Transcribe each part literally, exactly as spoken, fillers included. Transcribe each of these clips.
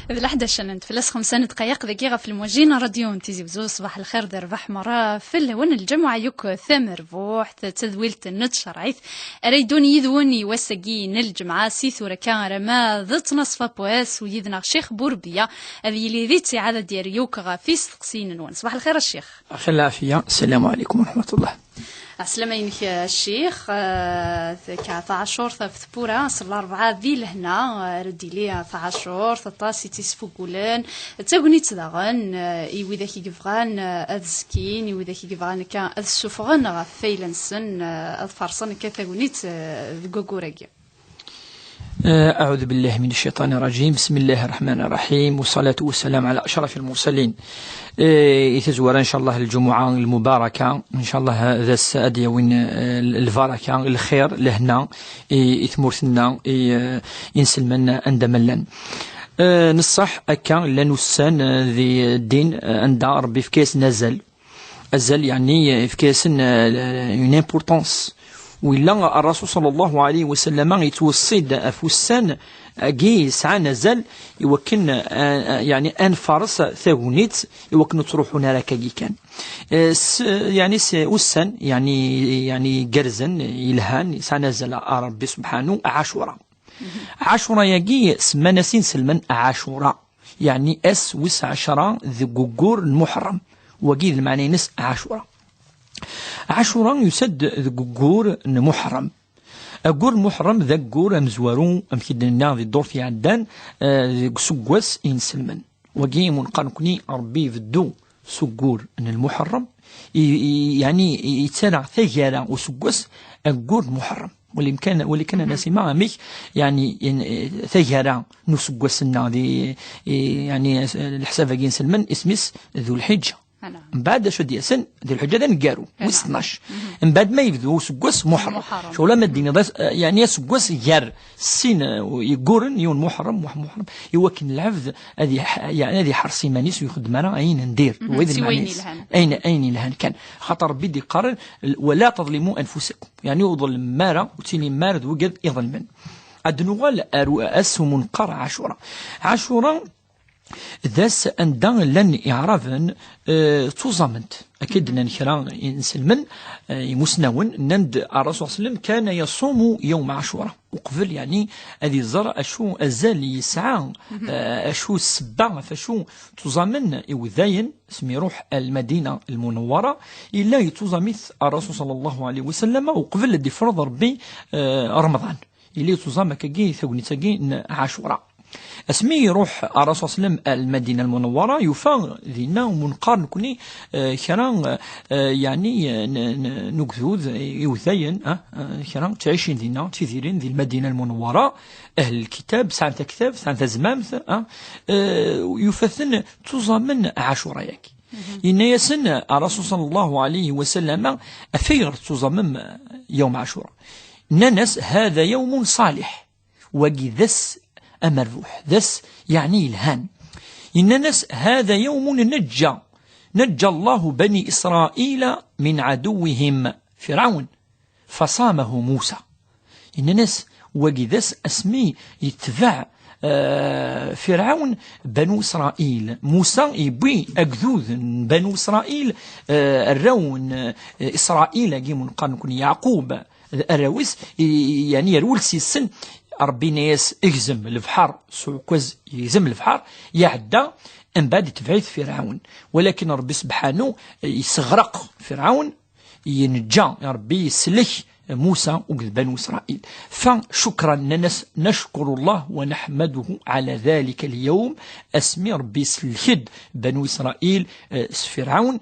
D leḥdac n fell-as xemsa n dqayeq dagi ɣef lmujin radyu n Tizi Wezzu. Ṣbaḥ lxir d rrbeḥ merra fell-awen. Lǧamuɛa yakk tamerbuḥt, d tadwilt n tcerɛit ara yeddun yid-wen i wass-agi n lǧemɛa, si tura kan arama d ttnaṣfa n wass, u yid-neɣ Ccix Burbiya ad yili di ttiɛad ad d-yerr yakk ɣef isteqsiyen-nwen. Ṣbaḥ lxir a Ccix. Axir lɛafiya. Ssalamu ɛlikum wa rahmatullah. Ɛeslama-inek a Ccix. Eh, tekka taɛacurt ɣef tewwura, s larebɛa di lehna, eh, ara d-tili taɛacurt, aṭas i tt-isfugulen. D tagnit daɣen, eh, i widak i yebɣan, eh, ad zkin, i widak i yebɣan akka ad ssufɣen ɣef wayla-nsen, eh, ad farṣen akka tagnit, eh, deg waggur-agi. Eh, أعوذ بالله من الشيطان الرجيم. بسم الله الرحمن الرحيم. والصلاة والسلام على أشرف المرسلين. Eh, i tazwara, ncallah, lǧumuɛa lmubaraka, ncallah, d ass ad yawin, eh, lbaraka, lxir, lehna, i, i tmurt-nneɣ, i, eh, inselmen anda ma llan. Eh, neṣṣaḥ akka, llan ussan, eh, di ddin, eh, anda Rebbi yefka-yasen azal. Azal, yeɛni, yefka-yasen, eh, une importance. Willa Ṛṛasul ṣalla Llahu ɛalayhi wa sallam yettweṣṣi-d ɣef ussan-agi yesɛan azal i wakken, eh, eh, yeɛni, ad nfaṛes tagnit i wakken ur ttruḥun ara akkagi kan. Eh, s-, yeɛni, s-, ussan, yeɛni, yeɛni, igerrzen, yelhan, yesɛan azal ɣer Ṛebbi subḥanu, Ɛacura. Ɛacura-agi semman-as inselmen Ɛacura, yeɛni ass wis ɛecra deg waggur n Muḥerrem. Wagi d lmeɛna-ines Ɛacura. Ɛacura yusa-d deg waggur n Muḥerrem. Aggur n Muḥerrem d aggur amezwaru, amek i d-nenna di ddurt iɛeddan, eh, deg useggas inselmen. Wagi imunqar nekni Ṛebbi ibeddu s uggur n Lmuḥerrem, i, i, yeɛni, i, yettara taggara useggas aggur n Muḥerrem. Wali kan, wali kan a Nasima amek, yeɛni, in, eh, taggara n useggas-nneɣ di, i, yeɛni, eh, leḥsab-agi inselmen, isem-is Dhu Lḥiǧǧa. Mbeɛd acu d-yasen, Dhu Lḥiǧǧa d aneggaru, wis tnac. Mbeɛd ma yebdu useggas Muḥerrem. Muḥerrem. Ccɣel ma d-tiniḍ as-, eh, yeɛni aseggas gar sin, eh, yegguren, yiwen Muḥerrem, Muḥ-, Muḥerrem, i wakken lɛebd ad iḥ-, yeɛni ad iḥers iman-is ur ixeddem ara ayen n dir. Wa d si wayen lmeɛna-is. Yelhan. Ayen, ayen yelhan kan. Xaṭer Ṛebbi d-iqqaren, "ولا تظلموا أنفسكم." Yeɛni ur ḍellmem ara, ur ttinin ara d wigad iḍelmen. Ad nuɣal ar u-, ass umunqar Ɛacura. Ɛacura d ass anda llan Iɛraben, eh, ttuẓamen-t. Akka i d-nnan kra inselmen, eh, imusnawen, nnan-d Ṛṛasul ṣalla Llahu ɛalayhi wa sallam, "كان يصوم يوم عاشوراء." Uqbel, yeɛni, ad iẓer acu azal yesɛa, eh, acu ssebba ɣef acu ttuẓamen iwdayen, asmi iruḥ ar Lmadina Lmunewwara, yella yettuẓam-it Ṛṛasul ṣalla Llahu ɛalayhi wa sallam, uqbel ad d-ifreḍ Ṛebbi, eh, Remḍan. Yella yettuẓam akkagi, tagnit-agi n Ɛacura. Asmi iruḥ Ṛṛasul ṣalla Llahu ɛalayhi wa sallam ar Lmadina Lmunewwara, yufa dinna umunqar nekni, eh, kra, eh, yeɛni, eh, n, n, n ugdud, eh, iwdayen, ah, eh, kra ttɛicin dinna, ttidiren di Lmadina Lmunewwara, ahl lkitab, sɛan taktabt, sɛan tazmamt, ah, eh, yufa-ten ttuẓamen Ɛacura-yagi. Yenna-yasen Ṛṛasul ṣalla Llahu ɛalayhi wa sallam, "Af ayɣer tettuẓamem yawm Ɛacura?" Nnan-as, "هذا يوم صالح." Wagi d ass amerbuḥ, d ass, yeɛni, yelhan. Yennan-as, "هذا يوم نجى، نجى الله بني إسرائيل من عدوهم فرعون، فصامه موسى." Yennan-as, wagi d ass asmi yetbeɛ, eh, Firɛawn Banu Isṛayil. Musa yewwi agdud n Banu Isṛayil, eh, arraw n, eh, Isṛayil, agi mu neqqar nekni Yeɛqub, d arraw-is, i, i, yeɛni yerwel s yis-sen. Ṛebbi yenna-yas, "Gzem lebḥer s uɛekkaz." Yegzem lebḥer, iɛedda, mbeɛd itbeɛ-it Firɛawn. Walakin Ṛebbi sebḥanu, eh, yesseɣreq Firɛawn, yenǧa Ṛebbi, yeslek Musa akked Banu Isṛayil. Fa cukran, nnan-as, "نشكر الله ونحمده على ذلك اليوم." Asmi Ṛebbi isellek-d Banu Isṛayil, eh, s Firɛawn,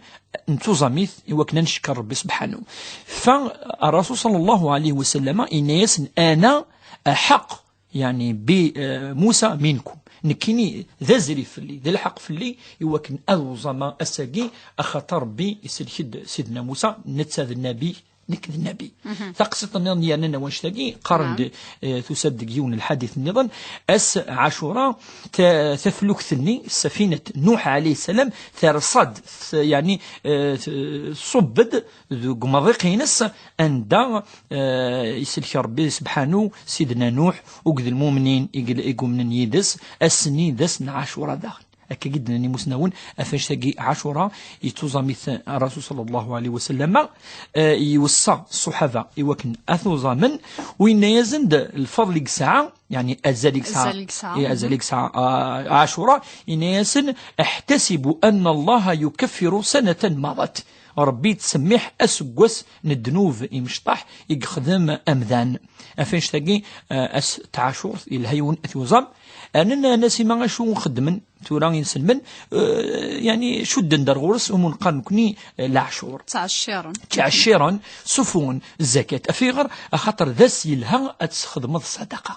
nettuẓam-it i wakken ad neckeṛ Ṛebbi sebḥanu. Fa Ṛṛasul ṣalla Llahu ɛalayhi wa sallam yenna-yasen, "أنا أحق, yeɛni, bi, eh, Musa minkum." Nekkini d azrif fell-i, d lḥeqq fell-i i wakken ad uẓameɣ ass-agi, axaṭer Ṛebbi isellek-d Sidna Musa, netta d nnabi, nekk d Nnabi. Taqsiṭ nniḍen yernan wanect-agi, qqaren-d, eh, tusa-d deg yiwen n lḥadit nniḍen, ass Ɛacura, ta-, taflukt-nni, ssafinat Nuḥ alayhi ssalam, terṣa-d, t-, yeɛni, eh, t-, tṣubb-d deg umḍiq-ines, anda, eh, isellek Ṛebbi sebḥanu Sidna Nuḥ, akked lmumnin i gel-, i yumnen yid-s, ass-nni d ass n Ɛacura daɣen. Akka i d-nnan imusnawen, ɣef annect-agi Ɛacura, yettuẓam-it Rasul sallallahu alayhi wa sallam, eh, iweṣṣa ṣṣuḥaba i wakken ad t-uẓamen, u yenna-yasen-d lfeḍl i yesɛa, yeɛni azal i yesɛa, Azal i yesɛa, eh, azal i yesɛa, ah, Ɛacura, yenna-yasen: "Aḥtasibu anna Allaha yukaffiru sanatan maḍat." Ṛebbi yettsemmiḥ aseggas n ddnub imecṭaḥ i yexdem amdan. Ɣef annect-agi, eh, ass n tɛacurt, yelha yiwen ad t-yuẓam. Rnan, rnan sima acu xeddmen tura inselmen, eh, yeɛni cudden-d ar ɣur-s, umu neqqar nekni, eh, leɛcur. Ttɛecciren. Ttɛecciren, ssufuɣen zzakat. Ɣef ayɣer? Axaṭer d ass yelha ad tesxedmeḍ ṣṣadaqa.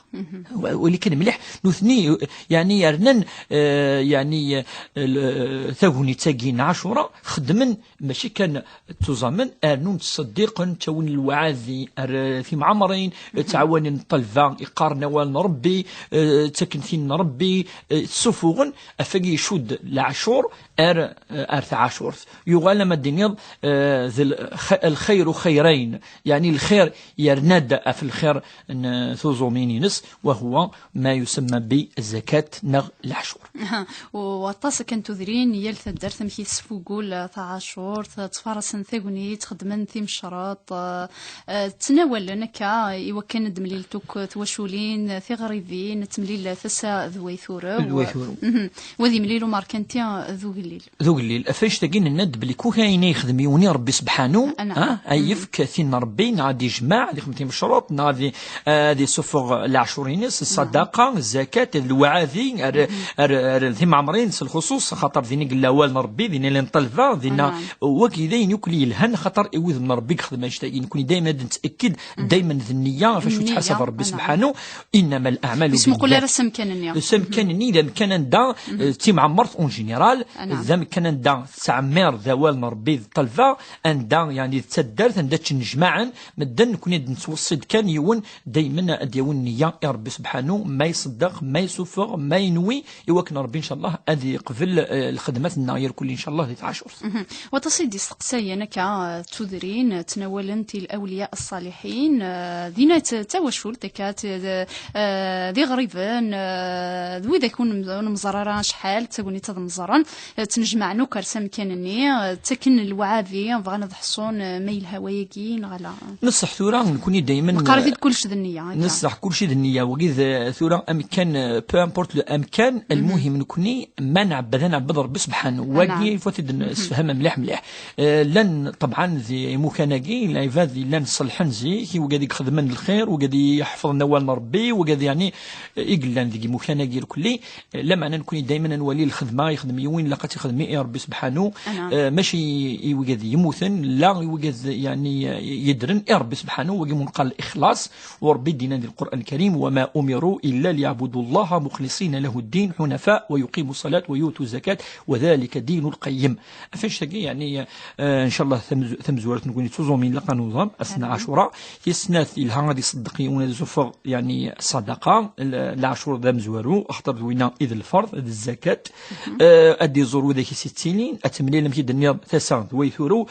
Wa-, wali kan mliḥ, nutni, eh, yeɛni rnan, eh, yeɛni, eh, l-, tagnit-agi n Ɛacura, xeddmen mačči kan ttuẓamen, rnun ttṣeddiqen, ttawin lewɛadi ar, eh, timɛemrin, ttɛawanen ṭṭelba, iqqaren awal n Ṛebbi, eh, ttaken tin n Ṛebbi, eh, ssufuɣen, ɣef wagi icudd leɛcur ar, eh, ar tɛacurt. Yuɣal ama d-tiniḍ, eh, d lx-, lxayru xayrayn, yeɛni lxir yerna-d ɣef lxir n tuẓumin-ines, wa huwa ma yusemma bi zzakat neɣ leɛcur. Aha, u aṭas akken tudrin, yal taddart amek i tesfugul, eh, taɛacurt, eh, ttfarasen tagnit, xeddmen timecreḍt, eh, eh, ttnawalen akka i wakken ad d-mlilent akk twaculin, eh, tiɣribin, ad temlil tasa d way turew. D way turew. Mhm. Wa d imlil umerkanti, eh, d ugellil. D ugellil. Ɣef annect-agi nenna-d belli kul ayen ay yexdem yiwen i Rebbi sebḥanu, Anɛam. Ha, ay yefk tin n Rebbi, neɣ ad ijmeɛ, ad ixdem timecreḍt, neɣ ad i-, ad isuffeɣ leɛcur-ines, ṣṣadaqa, zzakat, lewɛadi, ar, ar, ar timɛemrin s lxuṣuṣ, xaṭer din i yella awal n Rebbi, din i llan ṭṭelba, dinna, Anɛam. Wagi d ayen yakk i yelhan, xaṭer i wudem n Rebbi i yexdem annect-agi. Nekni daymen ad nettɛekkid, daymen d nniya, ɣef acu Nniya, yettḥasab Rebbi anɛam. Sebḥanu, innama leɛmalu Ur smuqul ara s amkan-nni. S amkan-nni, d amkan anda, eh, d timɛemmert en général, Anɛam. D amkan anda tettɛemmir d awal n Rebbi d ṭṭelba, anda, yeɛni, d taddart anda ttnejmaɛen medden, nekni ad nettweṣṣi-d kan yiwen, daymen ad d-yawi nniya i Rebbi sebḥanu, ma iṣeddeq, ma isuffeɣ, ma yenwi, i wakken Rebbi, ncallah, ad yeqbel, eh, lxedmat-nneɣ irkelli, ncallah, di tɛacurt. Mhm. Waṭas i d-isteqsayen akka, eh, d tudrin, eh, ttnawalen-t lawliya ṣṣaliḥin, eh, dinna d tawacult akka, d, eh, d iɣriben, eh, d widak ur nem-, ur nemẓer ara acḥal, d tagnit ad mẓeren, eh, ttnejmaɛen akk ar s amkan-nni, eh, ttaken lewɛadi, bɣan ad ḥṣun, eh, ma yelha wayagi neɣ ala. Neṣṣeḥ tura, nekni daymen, Neqqar-it-id kullec d nniya, akka. Neṣṣeḥ kullec d nniya, wagi d, eh, tura amkan, eh, peu importe le amkan, lmuhim nekni ma nɛebbed, ad nɛebbed Rebbi sebḥanu. Wagi, Anɛam. Faut ad t-id-nessefham mliḥ mliḥ. Eh, llan, ṭebɛan, di imukan-agi, lɛibad yellan ṣellḥen zik, i wigad i ixedmen lxir, wigad i iḥefḍen awal n Rebbi, wigad, yeɛni, eh, i yellan deg imukan-agi irkelli, eh, lameɛna nekni daymen ad nwali lxedma ixdem yiwen, ilaq ad tt-ixdem i Rebbi sebḥanu, Anɛam. Eh, mačči i, i wigad yemmuten, la i wigad, yeɛni, eh, yeddren i Rebbi sebḥanu, wagi mu neqqar lixlaṣ, u Rebbi d-yenna di Lqur'an Lkarim: "وما أمروا إلا ليعبدوا الله مخلصين له الدين حنفاء ويقيموا الصلاة ويؤتوا الزكاة وذلك الدين القيم." Ɣef annect-agi, yeɛni, eh, ncallah tamez-, tamezwarut nekni ttuẓumin ilaq ad nuẓam, ass n Ɛacura. Tis snat, yelha ad iṣeddeq yiwen ad isuffeɣ, yeɛni, ṣṣadaqa, l-, leɛcur d amezwaru, axaṭer d winna i d lferḍ, d zzakat. Eh, ad d-iẓur widak i s-yettilin, ad temlil amek i d-tenniḍ tasa d way turew,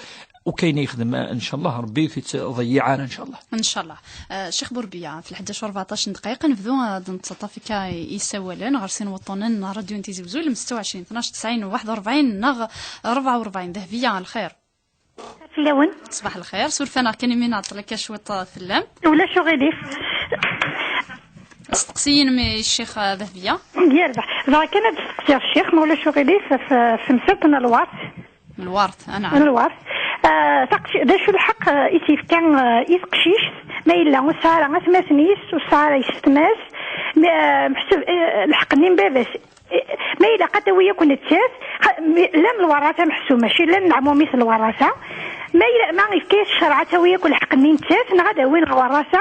u kayen ay yexdem, ncallah, Rebbi ur t-ittḍeyyiɛ ara, ncallah. Ncallah. Eh, Ccix Burbiya, fi lḥdac u rbeɛṭac n ddqayeq, ad nebdu, eh, ad nettaṭṭaf akka isawalen ɣer sin wuṭṭunen n ṛṛadyu n Tizi Wezzu, ilem setta u ɛecrin, tnac tesɛin u waḥed u ṛebɛin neɣ ṛebɛa u ṛebɛin. Dehbiya, lxir. Fell-awen. Ṣbaḥ lxir, suref-aneɣ kan imi nɛeṭṭel akka cwiṭ, eh, fell-am. Ulac uɣilif. Steqsi-yi-n, eh, Ccix, eh, Dehbiya. Yerbeḥ. Bɣiɣ kan ad d-steqsiɣ Ccix, ma ulac uɣilif, ɣef, ɣef temsalt n lwert. Lwert, anɛam. Lwert. Ah, taqci-, d acu lḥeqq, ah, i s-yefka, ah, i teqcict, ma yella ur tesɛi ara atmaten-is, ur tesɛi ara yessetma-s, mi, ah, meḥsub, eh, lḥeqq-nni n baba-s, eh, ma ilaq ad tawi akk nettat, xa-, mi, llan lwarasa meḥsub, mačči llan n leɛmum-is lwarasa, ma yella, ma yefka-yas ccreɛ ad tawi akk lḥeqq-nni nettat, neɣ ad awin lwarasa,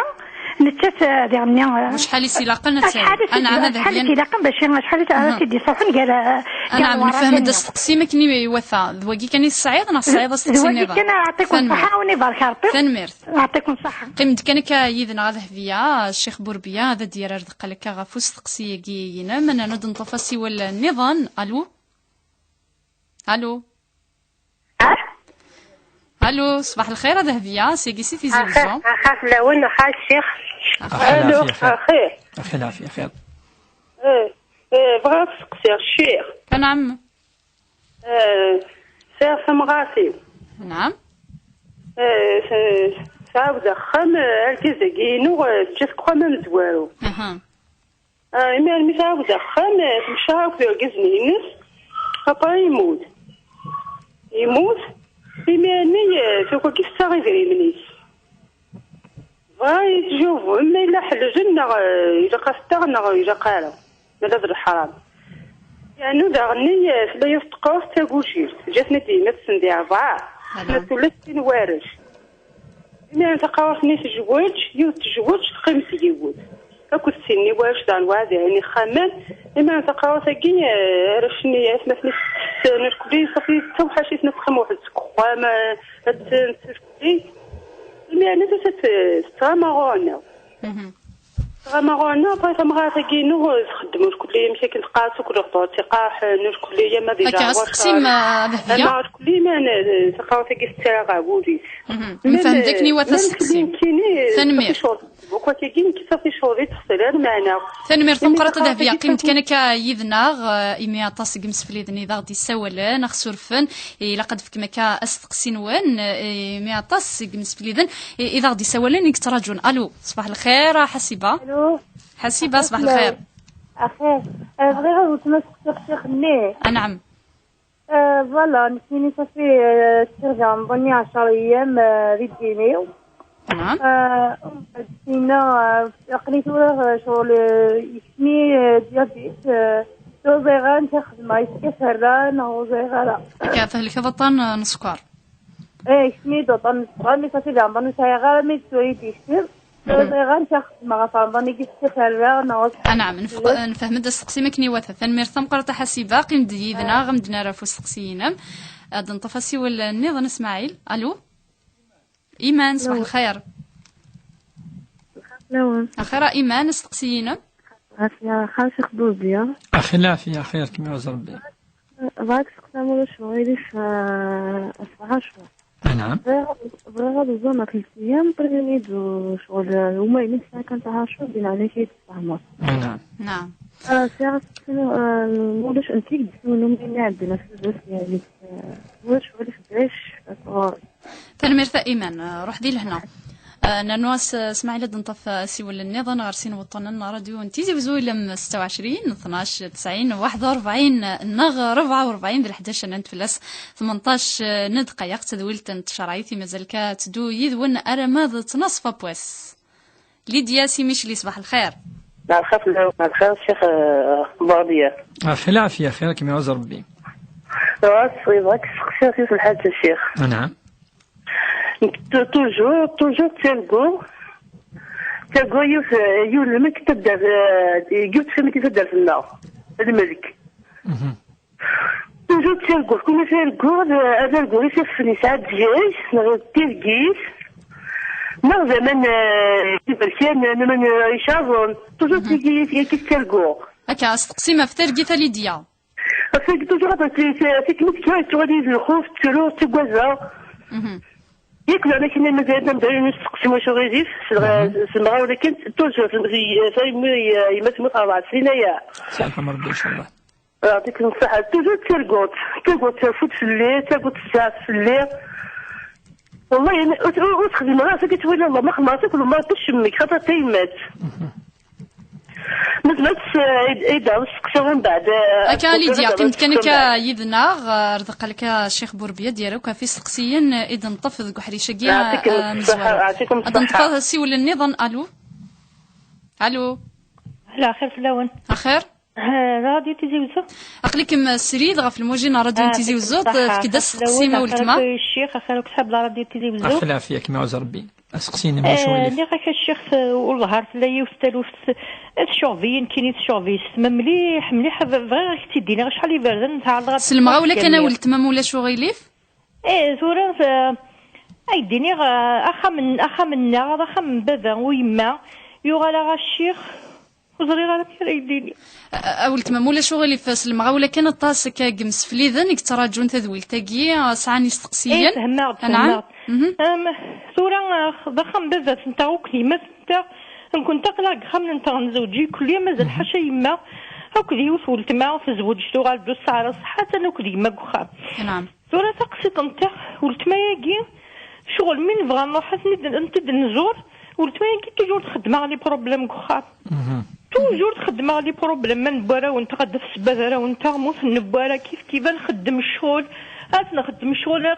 Nettat, eh, diɣenni, eh, acḥal i s-ilaqen ad acḥal i s-, anɛam, ad acḥal i s-ilaqen bac, acḥal i s-, ara s-id-iṣuḥen gar, eh, gar anɛam, nefhem-d asteqsi-m akken i iwata. D wagi kan i tesɛiḍ, neɣ tesɛiḍ asteqsi d wagi nniḍen? Kan, aɛṭikum ṣṣeḥḥa, win ibarek Ṛebbi. Tanemmirt. Aɛṭikum ṣṣeḥḥa. Qqim-d kan akka yid-neɣ a Dehbiya, Ccix Burbiya, ad d-yerr ar deqqal akka ɣef usteqsi-agi-inem. Ad d-neṭṭef asiwel nniḍen. Alu? Alu? Ah? Alu, ṣṣbeḥ lxir a Dehbiya, seg-i si Tizi Wezzu. Axa fell-awen, axa ccix. Axa. Alu, lɛafya, xir. Axir. Axir, lɛafya, xir. Eh, eh, bɣiɣ ad seqsiɣ ccix. Anɛam. Eh, sɛiɣ tamɣart-iw. Anɛam. Eh, s-, sɛiɣ-d axxam, eh, argaz-agi-inu, eh, ǧǧiɣ-t deg uxxam amezwaru. Aha. Ah, imi armi tɛawed axxam, eh, temceḥ akk d irgazen-ines, papa yemmut. Yemmut, imi armi, eh, tuɣ wagi tessaɣ idrimen-is. Dɣa yettjubun ma yella ḥeljen neɣ, eh, ilaq ad t-taɣ neɣ ilaq ara, ma d leḥram. Yeɛnu daɣen-nni, eh, tella yiwet teqqurt d tagujilt, ǧǧiɣ-ten-id yemma-tsen di rebɛa, ma tella sin warrac. Imiren taqawurt-nni tejweǧ, yiwet tejweǧ, teqqim s yiwet. Akked sin n iwarec daɣen, wa dihin ixxamen. Imiren taqawurt-agi, eh, arrac-nni, atmaten-is, tessen irkelli, safi d tawḥact-is, ma teqqim weḥd-s deg uxxam, eh, ad tessen irkelli. Imiren tusa tettɣama ɣur-neɣ. Mhm. Tettɣama ɣur-neɣ, après tamɣart-agi-inu, eh, txeddem irkelli, amek akken teqqar-tt, akk lehdur tt-iqerḥen, irkelli, ama d akka, ijeɛwac, asteqsi-m, eh, Dehbiya. Ama irkelli, imiren, eh, taqawurt-agi tettarra ɣer wul-is. Mhm. Nefhem d akken iwata asteqsi-m. Tanemmirt. Tanemmirt tameqqrant a Dehbiya. Qqim-d kan akka yid-neɣ, eh, imi aṭas seg yimsefliden i d aɣ-d-yessawalen, aɣ-surfen, ilaq ad d-tefkem akka asteqsi-nwen, eh, imi aṭas seg yimsefliden i, i d aɣ-d-yessawalen i yettraǧun. Alu, ṣṣbeḥ lxir a Ḥasiba. Alu. Ḥasiba, ṣṣbeḥ lxir. Axir. Eh, bɣiɣ ad wetma seqsiɣ ccix-nni. Anɛam. Euh, voilà, nekkini safi, euh, ssiɣ di Remḍan-nni ɛecra yyam, euh, di ddin-iw. Naam. Euh, umbeɛd dinna, euh, aql-i tura, euh, ccɣel, euh, yekcem-iyi, euh, diabète, euh, tura ẓriɣ ara amek ara xedmeɣ, yessefk ad t-rreɣ neɣ ur ẓriɣ ara. Akka, thelkeḍ aṭṭan, euh, n sskeṛ. Eh, yekcem-iyi-d aṭṭan n sskeṛ, mi safi di Remḍan ur sɛiɣ ara mi d tura i d-yekcem. Ẓriɣ amek ara xedmeɣ ɣef Remḍan-agi, s tifferra neɣ s... Anɛam, nefhem-d asteqsi-m akken iwata. Tanemmirt tameqqrant a Ḥasiba, qqim-d yid-neɣ, am d-nerra ɣef usteqsi-inem. Ad d-neṭṭef asiwel nniḍen, Smaɛil. Alu? Iman, ṣṣbeḥ lxir. Lawan. Axir a Iman, asteqsi-inem? Ɣef ya, xaṣi xdudi. Axi lɛafya, xir, kem iɛuz Rebbi. Bɣiɣ ad seqsiɣ ma ulac uɣilif, eh, ɣef ɛacur. Anɛam. Bɣiɣ, bɣiɣ ad ẓẓumeɣ ɣef telt yyam, ṭṭilin-iyi-d ccɣel, uma yella tesɛa kan ɛacur, di leɛnaya-k ad tfehmeḍ. Anɛam. Naam. Ah, sɛiɣ asteqsi, ah, ma ulac, nekk i yessnen uma yella ɛeddan ɣef tudert, yeɛni, ah, ma ulac uɣilif bac, ah, ɣur-i. Tanemmirt a Iman, ah, ruḥ di lehna. Ah, nernu-as, ah, Smaɛil ad d-neṭṭef, ah, asiwel nniḍen ɣer sin wuṭṭunen n ṛadyu n Tizi Wezzu, ilem setta u ɛecrin, tnac, tesɛin, waḥed u ṛebɛin neɣ rebɛa u ṛebɛin, d leḥdac nnant fell-as tmenṭac n ddqayeq, d tadwilt n tcerɛit i mazal ka teddu yid-wen alamma d ttnaṣfa n wass. Lidya Si Micli, ṣṣbeḥ lxir. Lxir fell-awen, lxir, Ccix, eh, Bordiya. Ɣef lɛafya, xir, ad kem-iɛuz Rebbi. Ɣas, bɣiɣ ad k-sseqsiɣ yiwet n lḥaǧa, Ccix. Anɛam. Nekk tu-, toujours, toujours ttarguɣ, ttarguɣ yiwet, yiwen lmelk taddart, eh, yiwet tfamilt taddart-nneɣ, lmelk. Mhm. Toujours ttarguɣ, kul ma ttarguɣ, eh, ad arguɣ i s-ifen yesɛa ddjaj, neɣ d tirgit, neɣ d aman, eh, iberkan, eh, aman, eh, icaḍen. Toujours mhm. Tigi, tigi ttarguɣ. Akka, asteqsi-m ɣef targit a Lidya. Ɣef targit, toujours, ad t-, t-, tikmit kan, yettwali d lxuf, ttruɣ, ttagadeɣ. Mhm. Yak, lɛana kini mazal d amdayen n usteqsi, mačči ɣidif, s lɣa-, mhm. S lemɣawla kan, toujours, s, s, s, yemma temmut rebɛa snin aya. Sɛelḥam Rebbi, incallah. Yeɛṭikem ṣṣeḥḥa. Toujours d targuḍt. Targuḍt terfud fell-i, targuḍt tezɛef fell-i. Wallahi, ur, ur, ur texdim ara, ass-agi twala Allah, ma xedmeɣ-as akk lemmer tecemmek, xaṭer tayemmat. Mhm. Ma tebɣiḍ, eh, ad d-aɣeɣ asteqsi umbeɛd, eh, akka, Lidya, qqim-d kan akka yid-neɣ, eh, ar deqqal akka Ccix Burbiya, ad d-yerr akk ɣef isteqsiyen, eh, i d-neṭṭef deg uḥric-agi, eh, amezwaru. Yeɛṭikem ṣṣeḥḥa. Ad d-neṭṭef asiwel nniḍen. Alu? Alu? Ala, axir fell-awen. Axir? Eh, d Radio Tizi Wezzu? Aql-ikem srid ɣef lmujin n Radio Tizi Wezzu, tefk-d asteqsi i weltma. Ccix, axir akk ṣṣḥab n Radio Tizi Wezzu. Ɣef lɛafya, kem iɛuz Rebbi. Aseqsi-inem, d acu i Eh, ilif? Nniɣ-ak a ccix, t-, ur ḍhar fell-i yiwet taluft. Tcuɣeb-iyi nekkini, tcuɣeb yessetma mliḥ, mliḥ. B-, bɣiɣ ad k-tt-id-iniɣ acḥal iberdan, tɛerḍeɣ ad S lemɣawla kan a weltma, ma ulac uɣilif? Eh, tura, t-, ay d-iniɣ, eh, axxam n-, axxam-nneɣ, d axxam n baba u yemma, yuɣal-aɣ a ccix, ur ẓriɣ ara amek ara yi-d-iniɣ. A, a weltma, ma ulac uɣilif, s lemɣawla kan aṭas akka n yimsefliden i yettraǧun tadwilt-agi, sɛan isteqsiyen. Eh, fehmeɣ-d, Anɛam. Fehmeɣ-d. Mhm. Am, tura, ax-, d axxam n baba-tneɣ akk d yemma-tneɣ, nekkenti aql-aɣ deg uxxam-nteɣ, nezweǧ ikelli, mazal ḥaca yemma, akk d yiwet weltma, tezweǧ, tuɣal-d, ur tesɛi ara ṣṣeḥḥa, atan akk d yemma deg uxxam. Anɛam. Tura taqsiṭ-nteɣ, weltma-agi, ccɣel mi nebɣa nruḥ ad ten-id-, ad tent-id-nzur, weltma-agi toujours txeddem-aɣ les problèmes deg uxxam. Mhm. Toujours txeddem-aɣ les problèmes, ma newwi arraw-nteɣ ad d-taf ssebba d arraw-nteɣ, muten newwi ara kif kif, ad nxeddem ccɣel, ad nxeddem ccɣel, eh,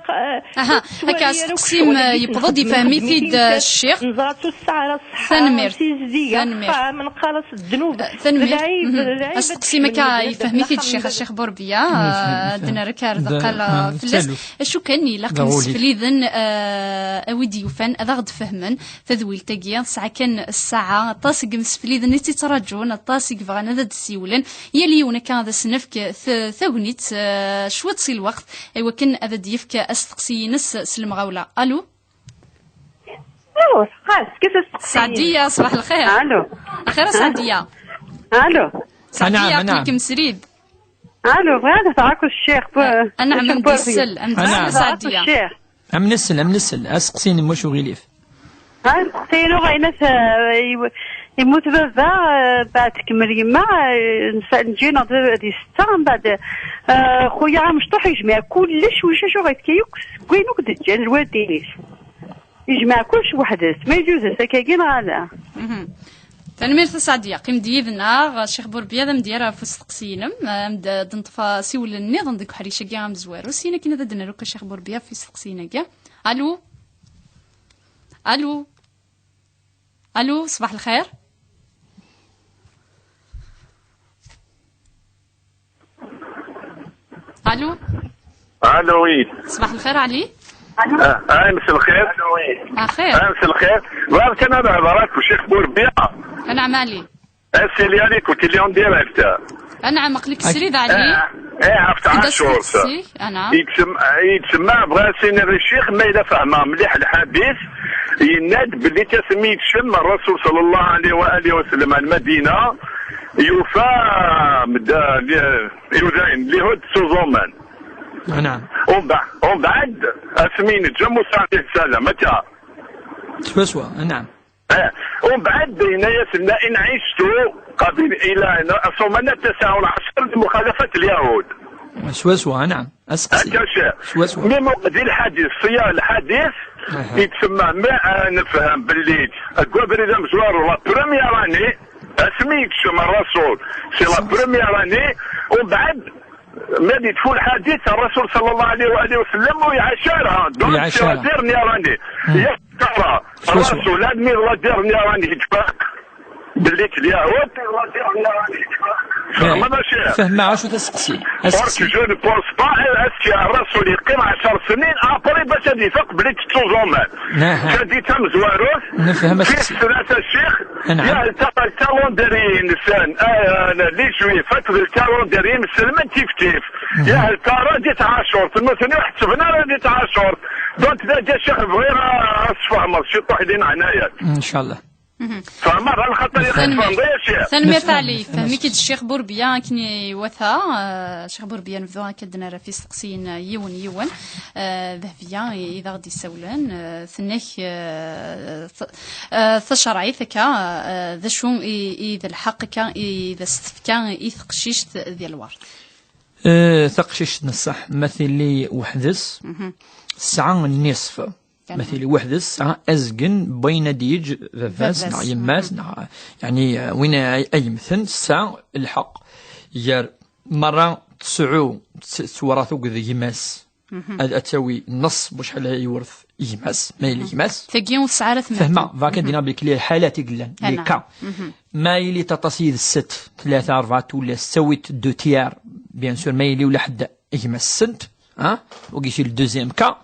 Aha, ur tettwali akka ara akk asteqsim, ccɣel-agi eh, yewweḍ-d, nxeddem, yefhem-it-id, nxeddem-it-id, eh, ccix. Neẓra-tt ur tesɛi ara ṣṣeḥḥa, Tanemmirt. Tizdig, Tanemmirt. Axxam, nqal-as ddnub. Eh, tanemmirt. D lɛib, mhm, d lɛib. Asteqsim akka yefhem-it-id ccix, a ccix Burbiya. Eh, ad d-nerr akka ar deqqal, eh, fell-as. Acu kan, ilaq imsefliden, eh, a wi d-yufan ad aɣ-d-fehmen tadwilt-agi. Tesɛa kan ssaɛa, aṭas n yimsefliden i tt-yettraǧun, aṭas i yebɣan ad d-siwlen. Yal yiwen akka ad as-nefk t-, tagnit, eh, cwiṭ si lweqt, i wakken ad d-yefk asteqsi-ines s lemɣawla. Alu? Aw, xas, kif asteqsi? Saɛdiya, ṣbaḥ lxir. Alu. Axir a Saɛdiya. Alu. Saɛdiya, anɛam, anɛam. Aql-ikem srid. Alu, bɣiɣ ad d-afeɣ akked ccix. Anɛam, am d-isel, am d-isel a Saɛdiya. Am nesel, am nesel. Aseqsi-inem, wacu ɣilif? Ha, aseqsi-inu, ɣayna, eh, yemmut baba, eh, baɛd tkemmel yemma, eh, nesɛa, neǧǧa-aneɣ-d di setta, mbeɛd, eh, xuya amecṭuḥ yejmeɛ kullec, ulac acu ɣ-yefka yakk seg wayen akk d-ǧǧan lwaldin-is. Yejmeɛ kullec weḥd-s, ma yejuz-as akkagi neɣ ala. Mhm. Tanemmirt a Saɛdiya, qqim-d yid-neɣ, Ccix Burbiya, ad am-d-yerr ɣef usteqsi-inem, ad am-d-, ad d-neṭṭef asiwel nniḍen deg uḥric-agi amezwaru, syin akken ad d-nerr akk a Ccix Burbiya ɣef usteqsi-agi. Alu? Alu? Alu, ṣbaḥ lxir. Alu. Alu, oui. Ṣbaḥ lxir, Ɛli. Ah, ah, mselxir. Axir. Ah, mselxir. Bɣiɣ kan ad hedreɣ akked Ccix Burbiya. Anɛam, Ɛli. Asili Ɛli, kent li en direct. Anɛam, aql-ik srid, Ɛli. Eh, eh, ɣef tɛacurt. Yettsemma, yettsemma, bɣiɣ ad s-iniɣ i ccix, ma yella fehmeɣ mliḥ lḥadit, yenna-d belli asmi yekcem Rrasul sallallahu alayhi wa alihi wa sallam ar Lmadina, yufa medda, li-, yudayen, lyahud ttuẓumen. Anɛam. Umbe-, umbeɛd, asmi neǧǧa Musa alayhi salam, akka. Swaswa, anɛam. Eh, umbeɛd yenna-yas, la in ɛict qabila, ila, ثم لا تسع العشر لمخالفة اليهود. Swaswa, anɛam. Aseqsi. Akka, ccix. Swaswa. Mi mu-, di lḥadit, ṣṣiyaq lḥadit, aha, yettsemma, ma, ah, nefhem belli deg wabrid amezwaru, la première année, asmi yekcem Rrasul, c'est la première année, umbeɛd, ma d-yetfu lḥadit, Rrasul sallallahu alayhi wa alihi wa sallam ur iɛac ara, donc c'est la dernière année. Ur iɛac ara. Hmm. Yal tara, swaswa. Rrasul, admi d la dernière année, yetfaq. Belli d lyahud. Fehmeɣ, acu taseqsi? Aseqsi. Or que je ne pense pas, est-ce que Rrasul yeqqim ɛecr snin après bac ad ifaq belli ttuẓumen? Aha. Taddit tamezwarut, nefhem aseqsi. Tis tlata, ccix, anɛam, yal tara calendrier-nsen, ah, les juifs, akked calendrier imselmen tif tif. Mhm. Yal tara di tɛacurt, nutni ur ḥettben ara di tɛacurt. Donc, dagi, ccix, bɣiɣ ad sfehmeḍ ciṭuḥ di leɛnaya-k. Incallah. Mhm. Fehmeɣ, ɣer lxaṭer i tfehmeḍ, ya ccix. Tanemmirt, Ɛli. Fehmeɣ. Fehmi-k-id Ccix Burbiya akken iwata. Eh, Ccix Burbiya, nebdu akka ad d-nerr ɣef isteqsiyen, eh, yiwen yiwen. Eh, Dehbiya i, i d aɣ-d-issawlen, eh, tenna-k, eh, t-, eh, tacerɛit akka, eh, d acu i, i d lḥeqq akka, i d as-tefka i teqcict di lwert? Eh, taqcict n ṣṣeḥ, ma tili weḥd-s, mhm, tesɛa nnisf. Ma tili weḥd-s, tesɛa azgen n wayen ad d-yeǧǧ baba-s, baba-s, neɣ yemma-s, mhm, neɣ, yeɛni, eh, win ay, ay yemmten, tesɛa lḥeqq. Gar merra tesɛu, tt-, tewrat akked gma-s, mhm, ad, ad tawi nneṣ n wacḥal ay yewret gma-s, ma yella gma-s. Tagi ur tesɛi ara tmert. Fehmeɣ, bɣiɣ kan ad d-iniɣ belli lḥalat i yellan, les cas. Mhm. Ma yili aṭas yid-s sett, tlata, rebɛa tullas, tettawi-d deux tiers, bien sûr, ma yili ula ḥedd gma-s sent, Hein? Wagi c'est le deuxième cas.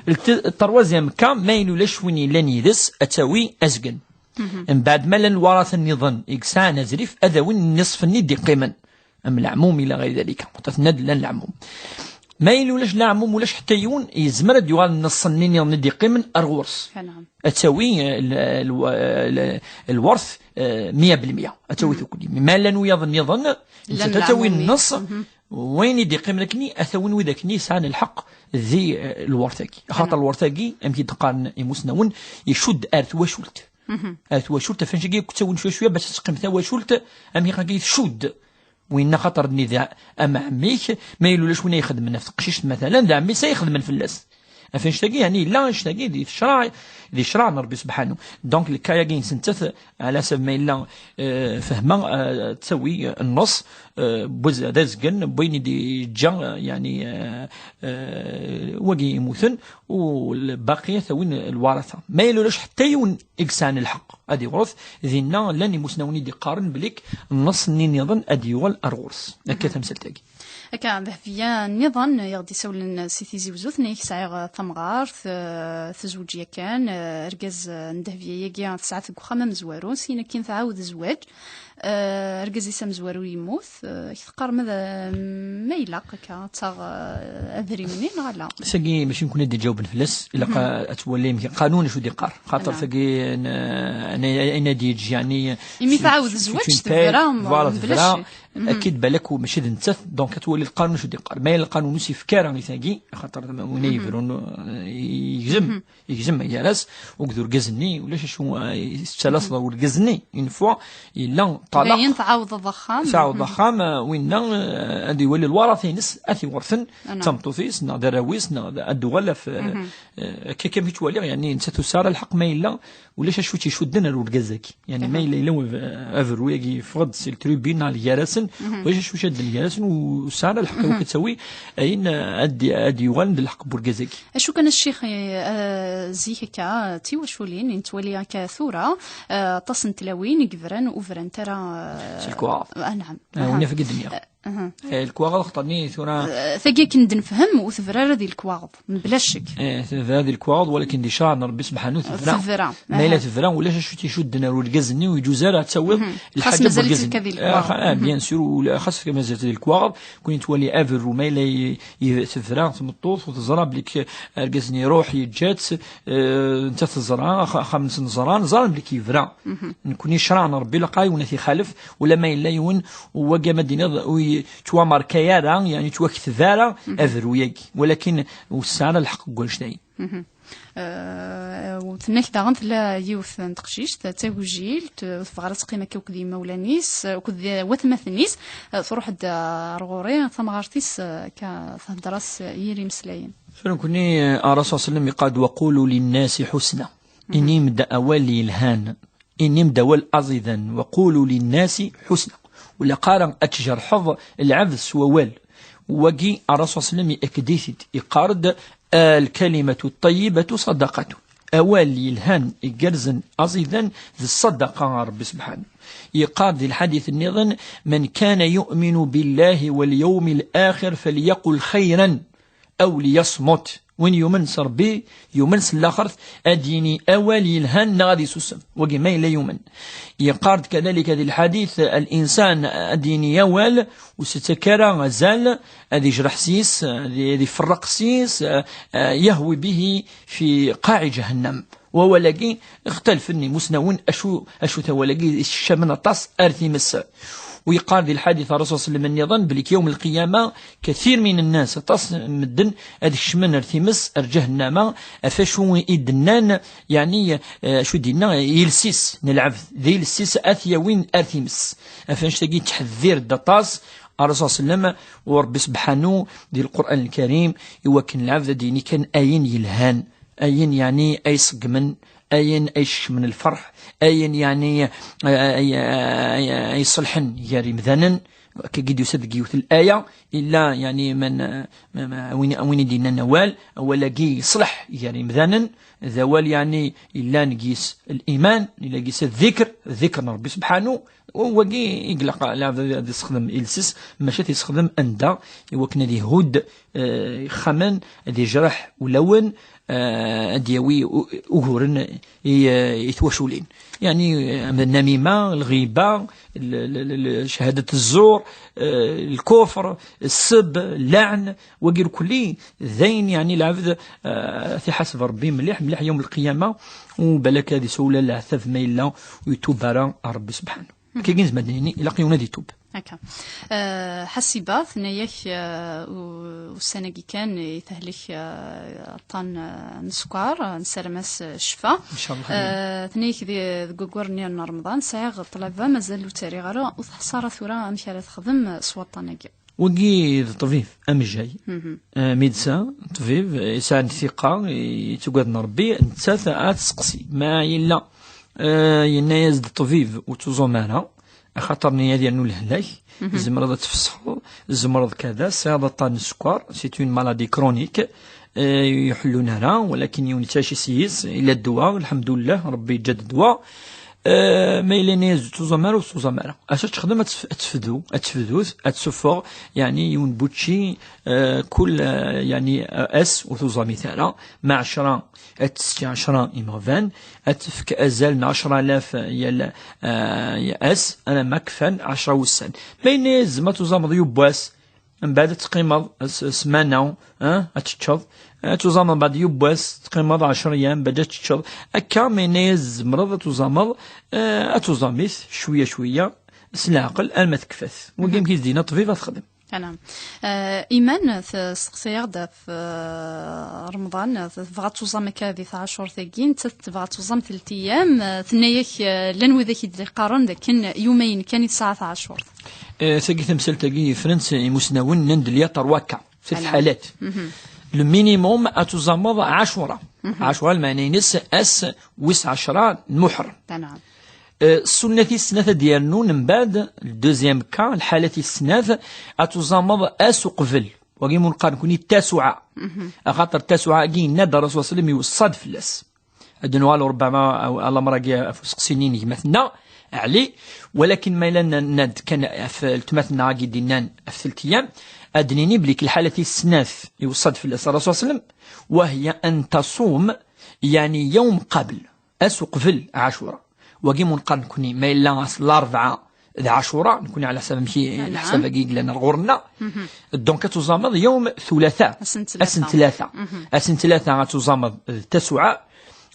Le te- troisième cas, ma yella ulac win yellan yid-s, ad tawi azgen. Mbeɛd ma llan lwaṛat nniḍen i yesɛan azrif, ad awin nniṣf-nni d-iqqimen. Am leɛmum ila ɣayr dalika. Tenna-d llan leɛmum. Ma yella ulac leɛmum, ulac ḥetta yiwen, yezmer ad yuɣal nneṣ-nni nniḍen i d-iqqimen ar ɣur-s. Ad tawi eh, l- l- l- lweṛt eh, meyya belmeyya. Ad tawi tukli. Ma llan wiyaḍ nniḍen, nettat ad tawi nneṣ. Wayen i d-iqqimen akkenni, ad t-awin wid akkenni yesɛan lḥeqq di eh, lweṛt-agi. Axaṭer lweṛt-agi, amek i d-qqaren imusnawen, icudd ar twacult. Ar twacult, af anect-agi akk ttawin cwiya cwiya bac ad teqqim twacult, amek akka i tcudd. Winna axaṭer nni d am ɛemmi-k, ma yella ulac win ay ixedmen ɣef teqcict, matalan, d ɛemmi-s ay ixedmen fell-as. Af anect-agi, yeɛni yella anect-agi di ccreɛ, di ccreɛ n Ṛebbi subḥanu. Donc, lkay-agi-ines nettat, ɛla ḥsab ma yella eh, fehma eh, tawi eh, nneṣ eh, d azgen n wayen i d-yeǧǧa eh, yeɛni eh, eh, wagi yemmuten, u lbaqi ad t-awin lwaṛata. Ma yella ulac ḥetta yiwen i yesɛan lḥeqq ad iwṛet, dinna llan imusnawen i d-iqqaren belli nneṣ-nni nniḍen ad yuɣal ar ɣur-s. Akka tamsalt-agi. Akka, Dehbiya nniḍen i ɣ-d-isawlen si Tizi Wezzu, tenna-yak sɛiɣ tamɣart eh, tezweǧ yakan eh, argaz eh, n Dehbiya-yagi tesɛa-t deg uxxam amezwaru, syin akkin tɛawed zzwaǧ. Eh, argaz-is amezwaru yemmut, eh, ak teqqar ma d- ma ilaq akka ad taɣ eh, adrim-nni neɣ ala. Tagi mačči nekkni ad d-iǧawben fell-as, ilaq ad twalim lqanun acu d-iqqar. Xaṭer tagi n- n- ayen ad yeǧǧ, yeɛni, imi tɛawed zzwaǧ, tebra mebla ccek. Akid balak mačči d nettat, donc ad twali lqanun acu d-iqqar. Ma yella lqanun ur s-yefka ara i tagi, xaṭer win ay ibrun eh, yegzem. Yegzem gar-as akked urgaz-nni, ulac acu eh, tettalaseḍ ɣer urgaz-nni, une fois yella ṭṭalaq. Dayen tɛawdeḍ axxam. Tɛawdeḍ axxam, eh, winna eh, ad iwali lwaṛat-ines, ad t-iwṛten d tameṭṭut-is, neɣ d arraw-is, neɣ d- ad d-uɣal ɣef, eh, eh, akka kan mi ttwaliɣ, yeɛni, nettat ur tesɛi ara lḥeqq ma yella ulac acu tt-icudden ar urgaz-agi. Yeɛni, ma yella yella w- aberru-agi yeffeɣ-d si ltribune neɣ gar-asen, ulac acu icudden gar-asen, ur tesɛi ara lḥeqq, ur k-tawi ayen ad d- ad d-yuɣalen d lḥeqq n urgaz-agi. Acu kan a ccix, eh, zik akka, d tiwaculin i nettwali akka tura, eh, aṭas n tlawin i yebran, ur brant ara, eh, si lekwaɣeḍ. Ah, naɛam. Ah, aha. Win afeg i d-nniɣ. Eh, aha. Eh, lekwaɣeḍ xeṭṭani tura. Eh, tagi akken d-nefhem, ur tebra ara di lekwaɣeḍ, mebla ccek. Eh, tebra di lekwaɣeḍ, walakin di ccreɛ n Rebbi subḥanu tebra. Tebra. Ma yella tebra, ulac acu tt-icudden ar urgaz-nni, ur yeǧuz ara ad tawiḍ lḥaǧa n urgaz-nni. Xas mazal-itt akka di lekwaɣeḍ. Ah, bien sûr, ula- xas mazal-itt di lekwaɣeḍ, Kuni twali aberru, ma yella i- i- tebra tmeṭṭut u teẓra belli k- argaz-nni iruḥ, yeǧǧa-tt, eh, netta teẓra, ax- axxam-nsen ẓran, ẓran belli k- yebra. Nekni ccreɛ n Rebbi laqay win ad t-ixalef, ula ma yella yiwen, u wagi ma d-tiniḍ, ur yettwamarkay ara, yeɛni yettwakteb ara aberru-yagi. Walakin ur tesɛi ara lḥeqq deg wanect-ayi. Eh, u tenna-k daɣen tella yiwet n teqcict d tagujilt, ur tebɣi ara ad teqqim akka akked yimawlan-is, akked watmaten-is, eh, truḥ-d, eh, ar ɣur-i tamɣart-is, eh, akka thedder-as yir imeslayen. Tura nekkni, eh, Ṛṛasul صلى الله عليه وسلم iqal-d: "وقولوا للناس حسنا." Inim-d awal yelhan. Inim-d awal aẓidan, وقولوا للناس حسنا. Ur ilaq ara ad tjerḥeḍ lɛebd s wawal. Wagi, Ṛṛasul صلى الله عليه وسلم iaked-it-id, iqqar-d: "الكلمة الطيبة صدقة." Awal yelhan, igerrzen, aẓidan, d ṣṣadaqa ɣer Ṛebbi subḥanu. Yeqqar di lḥadit nniḍen: "من كان يؤمن بالله واليوم الآخر فليقل خيرا." أو ليصمت. Win yumen s Ṛebbi, yumen s laxert, ad d-yini awal yelhan neɣ ad isusem. Wagi ma yella yumen. Yeqqar-d kadalika di lḥadit, الإنسان ad d-yini awal, ur s-yettak ara azal, ad yejreḥ s-is, ad y- ad iferreq s-is, eh, eh, يهوي به في قاع جهنم. Wawal-agi, ixtalfen imusnawen acu, acu-t wawal-agi yessekcamen aṭas ar times. U yeqqar di lḥadit Ṛṛasul صلى الله عليه وسلم nniḍen belli yawm lqiyama, كثير من الناس, aṭas n medden ad kecmen ar times, ar ǧahennama, ɣef acu i d-nnan, yeɛni, eh, acu d-yenna, iles-is n lɛebd, d iles-is ad t-yawin ar times. Ɣef annect-agi yettḥeddir-d aṭas Ṛṛasul صلى الله عليه وسلم, u Ṛebbi subḥanu di Lqur'an Lkarim, i wakken lɛebd ad d-yini kan ayen yelhan. Ayen, yeɛni, ay iṣeggmen, ayen ay iskecmen lferḥ, ayen, yeɛni, ay, ay, ay, ay iṣelḥen gar yimdanen, Akka i d-yusa deg yiwet laya, illa, yeɛni, man, ma, ma, win, win i d-yennan awal, awal-agi yeṣleḥ gar yimdanen, d awal, yeɛni, yellan deg-s liman, yella deg-s ddikr, ddikr n Ṛebbi subḥanu, wagi i ilaq lɛebd ad yessexdem iles-is, maca ad t-yessexdem anda, i wakken ad ihudd, eh, ixxamen, ad yejreḥ ulawen, eh, ad d-yawi u-, uguren i, eh, i twaculin. Yeɛni, eh, am nnamima, lɣiba, l-, l-, l-, l-, cchadat zzur, eh, lkufr, sseb, llaɛn, wagi irkelli d ayen, yeɛni, lɛebd, eh, ad t-iḥaseb Ṛebbi mliḥ, mliḥ yawm lqiyama, u balak ad isawel leɛtab ma yella ur itub ara ɣer Ṛebbi subḥanu. Kagi nezmer ad nini, ilaq yiwen ad itub. Akka. Eh, Ḥasiba, tenna-yak, eh, u-, ussan-agi kan i tehlek, eh, aṭṭan, eh, n sskeṛ, eh, nessaram-as, eh, ccfa. Incallah. Eh, tenna-yak di, deg waggur-nni n Remḍan, sɛiɣ ṭṭlaba, mazal ur tt-rriɣ ara, ur teḥṣa ara tura amek ara texdem s waṭṭan-agi. Wagi d ṭṭbib amejjay. Mhm. Eh, médecin, ṭṭbib, eh, yesɛan ttiqa, yettagad n Ṛebbi, nettat ad tseqsi. Ma yella, eh, yenna-yas-d ṭṭbib ur ttuẓum ara, axaṭer-nni ad yernu lehlak, mhm, tzemreḍ ad tfesxeḍ, tzemreḍ kada, tesɛiḍ aṭṭan n sskeṛ, c'est une maladie chronique, eh, ur iḥellun ara, walakin yiwen yettɛici s yis, illa ddwa, lḥemdullah, Ṛebbi yeǧǧa-d ddwa. Eh, ma yella yenna-yas ur ttuẓum ara, ur ttuẓum ara. Acu ad texdem? Ad tef-, ad tefdu, ad tefdut, ad tsuffeɣ, yeɛni, yiwen n wučči, eh, kul, eh, yeɛni, eh, ass ur tuẓamit ara, ma ɛecra ad tessek ɛecra imeɣban, ad tefk azal n ɛecra alaf yal, eh, ass, alamma kfan ɛecra wussan. Ma yenna-yas tzemreḍ ad tuẓameḍ yiwwas, mbeɛd ad teqqimeḍ s-, ssmana, eh, ad teččeḍ, ad tuẓameḍ mbeɛd yiwwas, teqqimeḍ ɛecra yyam, mbeɛd ad teččeḍ. Akka, ma yenna-yas tzemreḍ ad tuẓameḍ, eh, ad tuẓamit cwiya cwiya, s leɛqel, arma tekfat. Wagi, mhm, amek i s-d-yenna ṭṭbib ad texdem. Anam. Eh, Iman, testeqsayeɣ-d ɣef, eh, Remḍan, tebɣa ad tuẓam akka di tɛacurt-agi, nettat tebɣa ad tuẓam telt ayyam, eh, tenna-yak, eh, llan widak i d-iqqaren d akken yumayen kan i tesɛa tɛacurt. Eh, tagi tamsalt-agi yefren s imusnawen, nnan-d il y a trois cas, ثلاث حالات. Mhm. Le minimum ad tuẓameḍ ɛacura. Mhm. Ɛacura, lmeɛna-ines ass wis ɛecra n Muḥerrem. Anam. Eh, ssunnat-is snat ad d-yernun, mbeɛd, le deuxième cas, lḥalat-is snat, ad tuẓameḍ ass uqbel. Wagi mu neqqar nekni Tasuɛa. Mhm. Axaṭer Tasuɛa-agi yenna-d Ṛṛasul ṣalla Llahu ɛalayhi wa sallam iweṣṣa-d fell-as. Ad d-nuɣal ṛebbama, aw, alamr-agi ɣef useqsi-nni n gma-tneɣ, Ɛli, walakin ma yella nna-, nna-d kan ɣef weltma-tneɣ-agi d-yennan ɣef telt ayyam, ad d-nini belli lḥalat-is snat iweṣṣa-d fell-as Ṛṛasul ṣalla Llahu ɛalayhi wa sallam, وهي أن تصوم يعني يوم قبل. Ass uqbel Ɛacura. Wagi mu neqqar nekni, ma yella ass Larebɛa d Ɛacura, nekni ɛla ḥsab amek i, naɛam, leḥsab-agi i yellan ar ɣur-nneɣ. Mhm. Donc, ad tuẓameḍ yawm Tulata. Ass n Tlata. Ass n Tlata. Mhm. Ass n Tlata ad tuẓameḍ d Tasuɛa.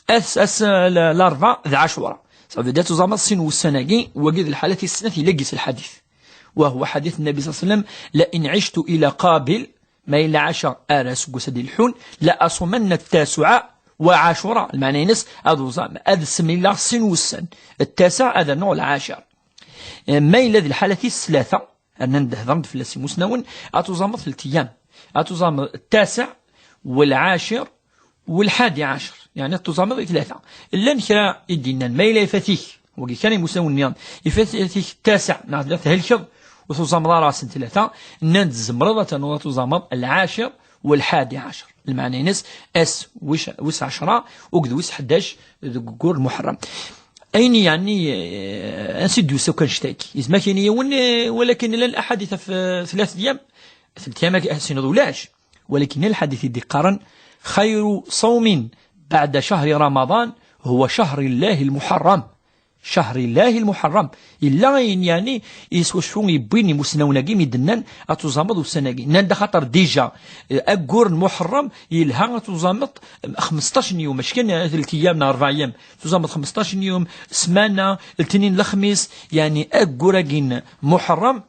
Ass, ass, eh, la-, Larebɛa d Ɛacura. Ça veut dire ad tuẓameḍ sin wussan-agi, wagi d lḥalat-is snat yella deg-s lḥadit. وهو حديث النبي صلى الله عليه وسلم: لئن عشت إلى قابل، ma yella ɛaceɣ ar aseggas ad d-ileḥḥun, لأصومن التاسع وعاشوراء. Lmeɛna-ines, ad uẓam-, ad semlileɣ sin wussan. Ttaseɛ ad rnuɣ lɛacir. Eh, ma yella d lḥalat-is tlata, rnan-d hedren-d fell-as imusnawen, ad tuẓameḍ telt ayyam. Ad tuẓameḍ ttaseɛ, walɛacir, walḥadi ɛacir. Yeɛni ad tuẓameḍ i tlata. Llan kra i d-yennan, ma yella ifat-ik, wagi kan imusnawen nniḍen, ifat-ik ttaseɛ, neɣ tella thelkeḍ, ur tuẓameḍ ara ass n tlata, nnan-d tzemreḍ ad ternuḍ ad tuẓameḍ lɛacir walḥadi ɛacir. Lmeɛna-ines, ass wis, wis ɛecra, akked wis ḥdac deg waggur n Muḥerrem. Ayen yeɛni, eh, ansi d-yusa akk annect-agi? Yezmer ad k-yini yiwen, eh, walakin llan aḥadit ɣef, eh, tlata ayyam, tlata ayyam ad as-tiniḍ ulac. Walakin lḥadit i d-iqqaren: خير صوم بعد شهر رمضان هو شهر الله المحرم. شهر الله المحرم. Yella ayen yeɛni s wacu yewwin imusnawen-agi mi d-nnan ad tuẓameḍ ussan-agi. Nnan-d axaṭer déjà, eh, aggur n Muḥerrem yelha ad tuẓameḍ xmesṭac n yum, mačči kan, eh, telt ayyam neɣ rebɛa ayyam. Tuẓameḍ xmesṭac n yum, ssmana, letnin, lexmis, yeɛni aggur-agi n Muḥerrem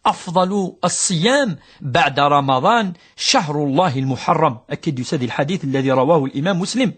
أفضل الصيام بعد رمضان شهر الله المحرم. Akka i d-yusa di lḥadit الذي رواه الإمام مسلم.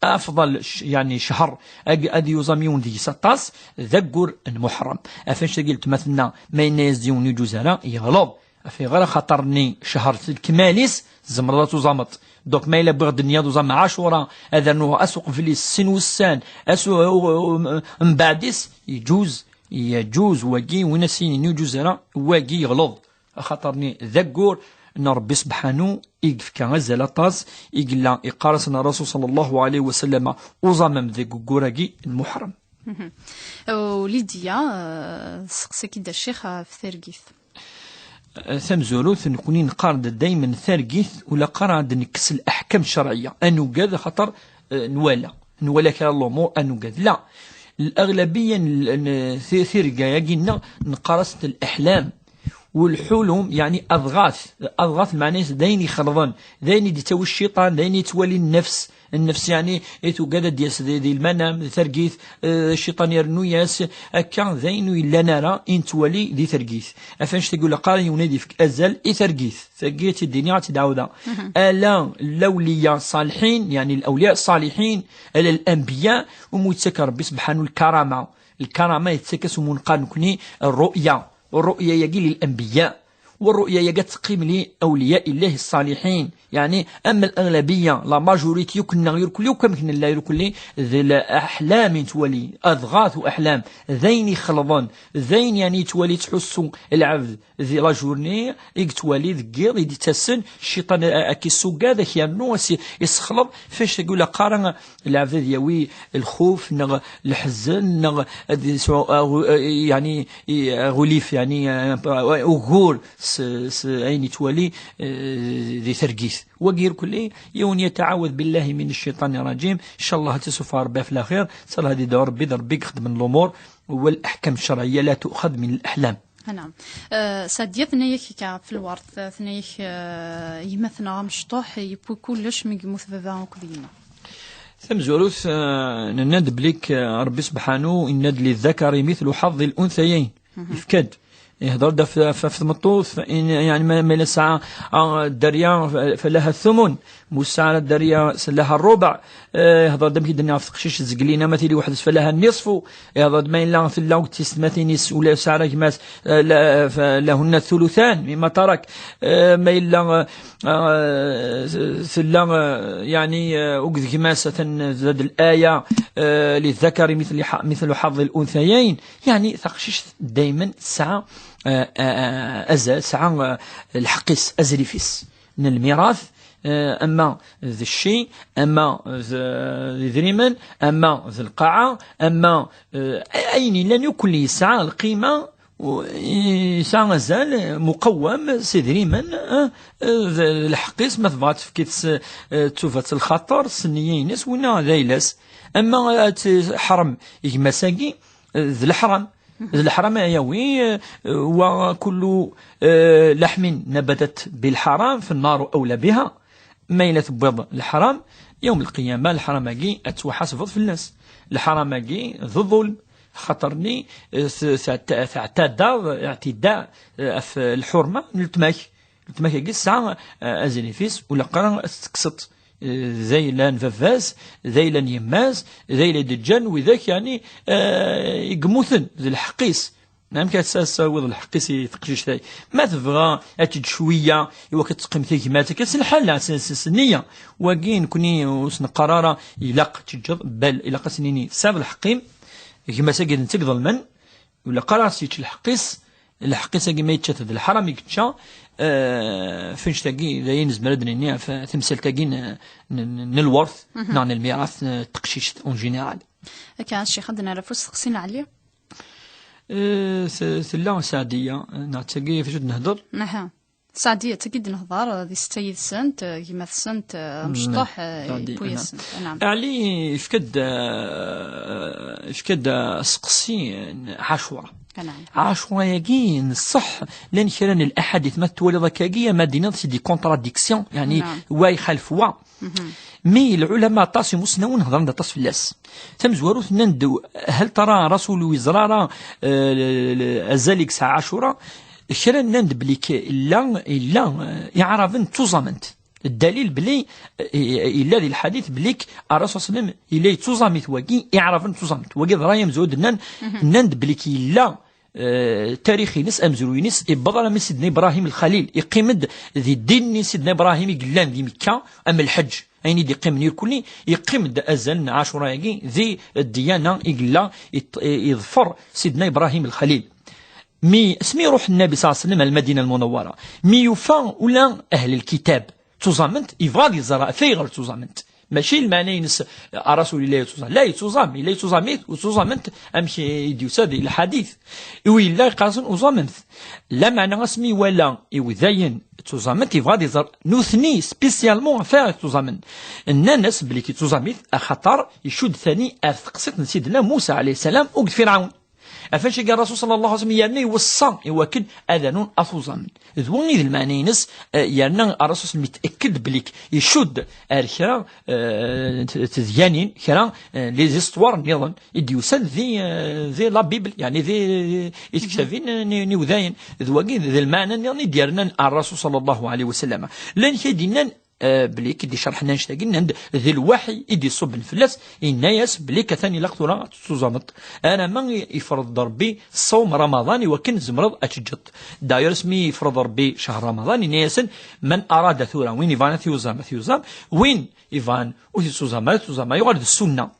Afḍal, c-, yeɛni ccher, ag-, ad yuẓam yiwen deg-s aṭas, d aggur n Muḥerrem. Ɣef annect-agi letma-tneɣ, ma yenna-yas-d yiwen ur yeǧuz ara, yeɣleḍ. Ɣef ayɣer? Axaṭer-nni ccher s lekmal-is, tzemreḍ ad tuẓameḍ. Donc, ma yella wwiɣ-d nniya ad uẓameɣ Ɛacura, ad rnuɣ ass uqbel-is, sin wussan, ass u-, u-, u-, mbeɛd-is, yeǧuz. Yeǧuz wagi, win as-yinin ur yeǧuz ara, wagi yeɣleḍ. Axaṭer-nni d aggur n Ṛebbi sebḥanu i yefka azal aṭas, i yella iqqar-asen Ṛṛasul ṣalla Llahu ɛalayhi wa sallam, uẓamem deg uggur-agi n Muḥerrem. Mhm. U Lidya, eh, tseqsa-k-id a Ccix ɣef targit. Eh, tamezwarut, nekkni neqqar-d daymen targit, ula qqar ad nekkes leḥkam ccerɛiyya. Ad nugad, axaṭer, eh, nwala. Nwala kra n lumuṛ, ad nugad. La. L'aɣlabiya n, n, ti-, tirga-agi-nneɣ, neqqar-asent leḥlam. Walḥulum, yeɛni adɣat. Adɣat, lmeɛna-s d ayen ixelḍen, d ayen i d-yettawi cciṭan, d ayen yettwali nnefs. Nnefs, yeɛni, i tugad ad d-yas di, di lmanam, di targit, eh, cciṭan irennu-yas, akka, d ayen ur yellan ara i nettwali di targit. Ɣef annect-agi ula qqar yiwen ad yefk azal i targit. Tagi ad tt-id-iniɣ, ad tt-id-ɛawdeɣ. Ala lawliya ṣaliḥin, yeɛni lawliya ṣaliḥin, ala lanbiya, umi yettak Ṛebbi sebḥanu lkarama. Lkarama yettak-as umi neqqar nekkni rruya. Rruya-agi lil anbiya. Wa rruya-agi ad teqqim li awliya Illahi ṣṣaliḥin. Yeɛni, ama l'aɣlabiya, la majorité, yakk-nneɣ, irkelli, yakk amek nella, irkelli, d laḥlam i nettwali, adɣat u aḥlam, d ayen ixelḍen, d ayen, yeɛni, yettwali, yettḥussu lɛebd di la journée, i yettwali deg yiḍ, i d-ittasen, cciṭan a, a, ad k-issugad, ad k-yernu, ad s-, issexleḍ, f annect-agi ula qqar lɛebd ad yawi lxuf, neɣ leḥzen, neɣ ad yesɛu aɣu-, yeɛni, i, aɣulif, yeɛni, eh, ugur s, s ayen yettwali, eh, di targit. Wagi irkelli, yiwen yetɛawed billahi min cciṭan rajim, ncallah ad t-isuffeɣ Ṛebbi ɣef laxir, ncallah ad yedɛu Ṛebbi, d Ṛebbi i ixeddmen lumuṛ, wal aḥkam ccerɛiyya la tu'xad min laḥlam. Naɛam. Eh, Sɛdiya tenna-yak akka ɣef lwert, tenna-yak, eh, yemma-tneɣ amecṭuḥ, yewwi kullec mi yemmut baba akked yemma. Tamezwarut, eh, nenna-d belli k-, eh, Ṛebbi sebḥanu yenna-d: "Lizzakari mitlu ḥaḍi l-unsayayn." Yefka-d. Ihder-d ɣef, ɣef, ɣef tmeṭṭut, fa in, yeɛni, ma, ma yella tesɛa, ah, dderya, fa, falaha thumun. Ma ur tesɛi ara dderya, falaha rrubeɛ. Eh, ihder-d amek i d-nniɣ ɣef teqcict zgelina, ma tili weḥd-s, falaha nniṣfu. Ihder-d ma yella tella akked tiyessetmatin-is, ula ur tesɛi ara gma-s, eh, la, fa, lahunna thuluthan mimma tarak. Eh, ma yella, eh, eh, tella, eh, yeɛni, eh, akked gma-s, atan zad laya, eh, lizzakari mitlu ḥa-, mitlu ḥaḍi l-unsayayn. Yeɛni taqcict daymen tesɛa, eh, eh, eh, azal, tesɛa, eh, lḥeqq-is, azrif-is n lmirat, eh, ama d cci, ama d, d idrimen, ama d lqaɛa, ama, eh, ayen yellan yakk yesɛa lqima, u-, yesɛa azal muqawwam s idrimen, eh, d, d lḥeqq-is, ma tebɣa tefk-it s, eh, d tubat n lxaṭer, s nniya-ines, winna d ayla-s. Ama ad t-, ḥrem gma-s-agi, eh, d leḥram. D leḥram ay yawi, eh, wa kullu, eh, laḥmin nabatat bilḥaram, fennaru awla biha. Ma yella tewwiḍ leḥram, yawm lqiyama, leḥram-agi ad twaḥasbeḍ fell-as. Leḥram-agi d ḍulm, xaṭer-nni, eh, t-, t-, teɛtadaḍ, iɛtida, eh, ɣef lḥurma n weltma-k. Weltma-k-agi tesɛa, eh, azrif-is, ula qqar ad t-tekkseḍ. Eh, d ayla n baba-s, d ayla n yemma-s, d ayla i d-ǧǧan widak, yeɛni, eh, i yemmuten, d lḥeqq-is. Amek ad s-, ad s-tawiḍ lḥeqq-is i teqcict-agi? Ma tebɣa ad teǧǧ cwiya, i wakken ad teqqim tegmat, akka s lḥala, s, s, s nniya. Wagi, nekkni ur s-neqqar ara ilaq ad teǧǧeḍ, bal ilaq ad s-nini, tesɛiḍ lḥeqq-im, gma-s-agi d netta i iḍelmen, ur ilaq ara ad s-yečč lḥeqq-is, lḥeqq-is-agi ma yečča-t d leḥram i yečča, eh, f annect-agi, d ayen nezmer ad d-nini ɣef temsalt-agi n, n, n, n lwert, neɣ n lmirat, n teqcict, en général. Akka, a Ccix, ad d-nerr afus, steqsi n Ɛli. Eh, t-, tella Seɛdiya, neɣ d tagi ɣef acu d-nehder? Aha. Seɛdiya, d tagi d-nehder, di setta yid-sent, eh, gma-tsent, eh, amecṭuḥ, eh, Seɛdiya, yewwi-yasent. Naɛam. Ɛli, yefka-d, eh, yefka-d, eh, aseqsi n Ɛacura. Naɛam. Ɛacura-agi, n ṣṣeḥ, llan kra n laḥadit, ma twaliḍ akkagi, ama d-tiniḍ c'est des contradictions, yeɛni, naɛam, wa ixalef wa. Mi lɛulama aṭas imusnawen hedren-d aṭas fell-as. Tamezwarut nnan-d, hal tara Rasul ur yeẓra ara, eh, l-, l-, azal i yesɛa Ɛacura, kra nnan-d belli k-, illa, illa, eh, Iɛraben ttuẓamen-t. Ddalil belli, eh, illa di lḥadit belli k-, Rasul sallam illa yettuẓam-it wagi, Iɛraben ttuẓamen-t. Wagi d ṛṛay amezwaru d-nnan, nnan-d belli k-, illa eh, tarix-ines, amezruy-ines, iwweḍ armi Sidna Ibrahim Lxalil. Iqqim-d di ddin-nni n Sidna Ibrahim i yellan di Mekka, am lḥeǧǧ. Ayen i d-iqqimen irkelli, iqqim-d azal n Ɛacura-agi di ddiyana i yella iṭ-, i-, iḍfer Sidna Ibrahim Lxalil. Mi, asmi iruḥ Nnabi ṣalla Llahu ɛalayhi wa sallam ar Lmadina Lmunawwara, mi yufa ula ahel lkitab ttuẓament, yebɣa ad iẓer ɣef ayɣer ttuẓament. Mačči lmeɛna-ines, a Rasul, yella yettuẓam. La, yettuẓam, yella yettuẓam-it, u ttuẓament amek i d-yusa di lḥadit. U yella yeqqar-asen uẓamemt. Lameɛna asmi iwala iwdayen ttuẓament, yebɣa ad iẓer nutni spécialement ɣef ayɣer ttuẓamen. Nnan-as belli ttuẓam-it axaṭer icudd tani ar teqsiṭ n Sidna Musa ɛalayhi ssalam akked Firɛawn. Ɣef wannect-agi Rasul ṣalla Llahu ɛalayhi wa sallam yerna iweṣṣa i wakken ad rnun ad t-uẓamen. D wa i d lmeɛna-ines, eh, yerna Rasul ṣalla Llahu ɛalayhi wa sallam yettekk-d belli icudd ar kra, eh, n t-, tedyanin, kra, eh, les histoires nniḍen i d-yusan di, eh, di la Bible, yeɛni di, i tektabin, eh, n, n iwdayen. D wagi d lmeɛna nniḍen i d-yernan ar Rasul ṣalla Llahu ɛalayhi wa sallam. Llan kra i d-yennan, eh, belli i d-icerḥen annect-agi, nnan-d d lwaḥi i d-iṣubben fell-as, yenna-yas belli atan ilaq tura ad tettuẓameḍ. Arama i-, ifreḍ-d Rebbi ṣṣawm Ramaḍan i wakken tzemreḍ ad teǧǧeḍ. D'ailleurs, asmi ifreḍ Rebbi ccher Ramaḍan, yenna-yasen: "Man arada tura, win ibɣan ad t-yuẓam, ad t-yuẓam, win ibɣan ur t-ittuẓam ara, ad t-tuẓam ara." Yuɣal d ssunna.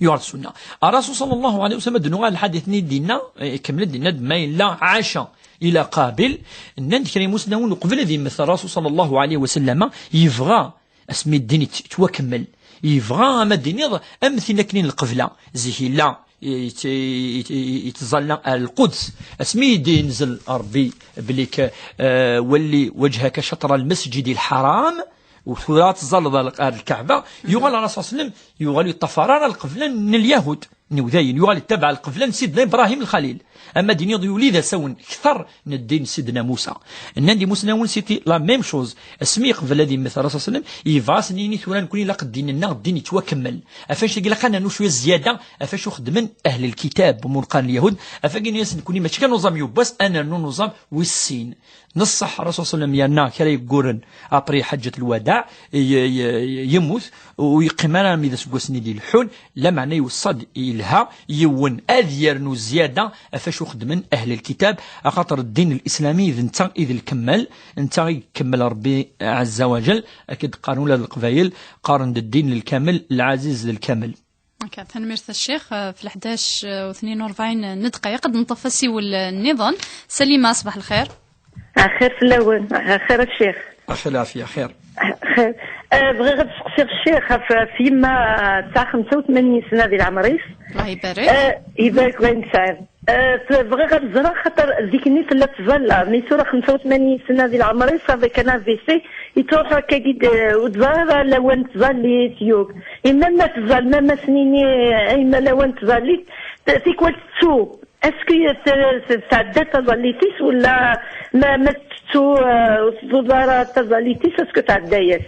Yuɣal d ssunna. Rasul ṣalla Llahu ɛalayhi wa sallam, ad d-nuɣal lḥadit-nni i d-yenna, eh, ikemmel-d, yenna-d: "Ma yella ɛaca ila qabil." Nnan-d kra imusnawen, uqbel ad yemmet Rasul ṣalla Llahu ɛalayhi wa sallam, yebɣa asmi ddin yettwakemmel. Yebɣa, ama d-iniḍ, am tin akken n lqebla. Zik yella, yet-, yet-, yettẓalla ar Lquds. Asmi i d-yenzel Rebbi belli k-, eh, "Walli wajhaka catra lmasjidi lḥaram", u tura ad teẓẓalleḍ ar, ar Lkaɛba, yuɣal Rasul ṣalla Llahu ɛalayhi wa sallam, yuɣal yeṭṭafar ara lqebla n Lyahud, n Iwdayen, yuɣal yettabaɛ lqebla n Sidna Ibrahim Lxalil. Ama d-iniḍ yuli d asawen kter n ddin n Sidna Musa. Nnan-d imusnawen, c'était la même chose. Asmi yeqbel ad yemmet Rasul ṣalla Llahu ɛalayhi wa sallam, yebɣa ad sen-yini tura nekni ilaq ddin-nneɣ, ddin yettwakemmel. Ɣef wannect-agi ilaq ad nernu cwiya zzyada ɣef wacu xeddmen ahl lkitab, win qqaren Lyahud. Ɣef wagi, nnan-as nekni mačči kan uẓam yiwwas, ad nernu uẓam wis sin. Neṣṣeḥ Rasul ṣalla Llahu ɛalayhi wa sallam yerna kra yeggurren après Ḥaǧǧat Lwadaɛ, y-, y-, y-, yemmut, ur yeqqim ara armi d aseggas-nni d-ileḥḥun, lameɛna iweṣṣa-d yelha yiwen ad yernu zzyada ɣef wacu xeddmen ahl lkitab, axaṭer ddin lislami d netta i d lkemmal, netta i ikemmel Rebbi ɛazza wa jall, akken d-qqaren ula d Leqbayel, qqaren-d ddin lkamel, lɛaziz d lkamel. Akka, tanemmirt a Ccix. Eh, f leḥdac, eh, u tnin u rebɛin n ddqayeq, ad neṭṭef asiwel, eh, nniḍen. Salima, ṣbaḥ lxir. Axir fell-awen, axir a Ccix. Axir lɛafiya, xir. Xir. Eh, bɣiɣ ad seqsiɣ Ccix ɣef, ɣef yemma, eh, tesɛa xemsa u tmanyin sna di leɛmer-is. Allah ibarek. Eh, ibarek wayen tesɛiḍ. Eh, bɣiɣ ad ẓreɣ, xaṭer zik-nni tella tẓalla, mi tura xemsa u tmanyin sna di leɛmer-is, avec un A V C, yettruḥu akkagi, eh, ur tẓerr ara lawan n tẓallit, yug. Imma ma tẓall, ma, ma s-nini, eh, imma lawan n tẓallit, t-, tikwal tettu. Est-ce que t-, t-, tɛedda taẓallit-is, wala ma, ma tettu, eh, ur tẓull ara taẓallit-is, est-ce que tɛedda-yas?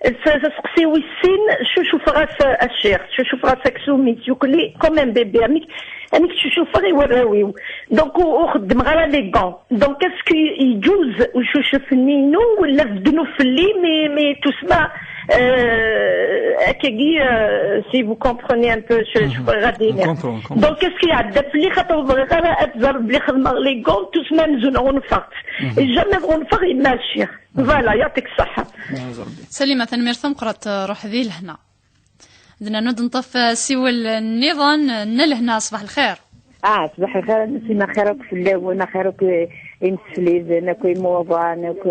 S-, s-, aseqsi wis sin, cucufeɣ-as a Ccix, cucufeɣ-as aksum-is, yuklli comme un bébé, amek, amek cucufeɣ i warraw-iw. Donc, ur, ur xeddmeɣ ara les gants. Donc, est-ce que yeǧǧuz ucucef-nni-inu, wala bednu fell-i, mi, mi tusma, euh, akkagi, euh, si vous comprenez un peu ce que je voudrais dire. Donc, est-ce que iɛedda fell-i, xaṭer ur bɣiɣ ara ad teẓreḍ belli xedmeɣ les gants, tusma amzun ɣunfaɣ-tt. Et jamais ɣunfaɣ yemma a Ccix. Voilà, يعطيك الصحة. Salima, tanemmirt tameqqrant, ruḥ di lehna. Ad nernu ad neṭṭef asiwel nniḍen. Nna Lehna, ṣbaḥ lxir. Ah, ṣbaḥ lxir a Nasima, axir akk fell-awen, axir akk imsefliden, akk imuḍan, akk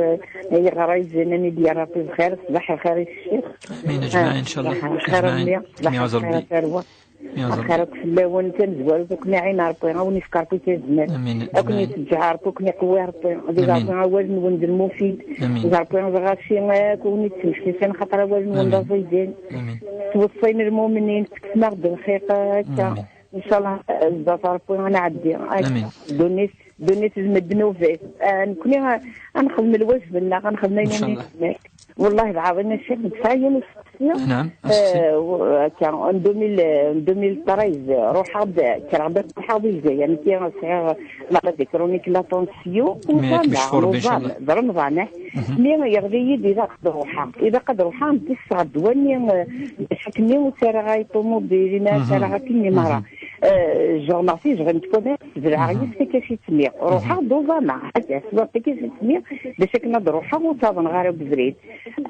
iɣrizen, ad d-yerr Rebbi bxir, ṣbaḥ lxir i Ccix. Amin, ajmaɛin, incallah. Ṣbaḥ lxir a mmi, ṣbaḥ lxir a tarwa. Axir akk fell-awen, tamezwarut, ad ken-iɛin Rebbi, ad wen-ifk Rebbi tazmert. Amin, ajmaɛin. Ad ken-iseǧǧeɛ Rebbi, ad ken-iqewwi Rebbi. Ad iẓer awal-nwen d lmufid. Amin. Iẓer Rebbi lɣaci akk wen-ittmektisin, xaṭer awal-nwen d aẓidan. Amin. Tweṣṣim lmumnin, tekksem-aɣ-d lxiq akka. Amin. Incallah, zdat Rebbi ad nɛeddi. Amin. Ddunit, ddunit d medden ubat. Ah, nekni, ah, ad nexdem lwajeb-nneɣ, ad nexdem ayen umi nezmer. Wellah d aɛḍim a Ccix, nesɛa yiwen usteqsi. Naɛam, asteqsi. Eh, w-, akka, en deux mille, en deux mille treize, ruḥeɣ-d, kkreɣ-d ad ruḥeɣ di Lezzayer. Nekki sɛiɣ maladi chronique la tension. Mi ad kem-yecfu Rebbi, incallah. D Remḍan, eh. Mi yeɣli-yi-d, ilaq ad ruḥeɣ. Ilaq ad ruḥeɣ, ddesseɣ ddwa-nni, eh, bac akken ur ttaraɣ ay ṭumubil, imi ara ttaraɣ akken i merra. Eh, ǧermeɣ tijɣimt n tkunast, belɛeɣ yis takacit-nni. Ruḥeɣ d uẓameɣ, ad tesweḍ takacit-nni, bac akken ad ruḥeɣ ur ttaḍneɣ ara deg ubrid.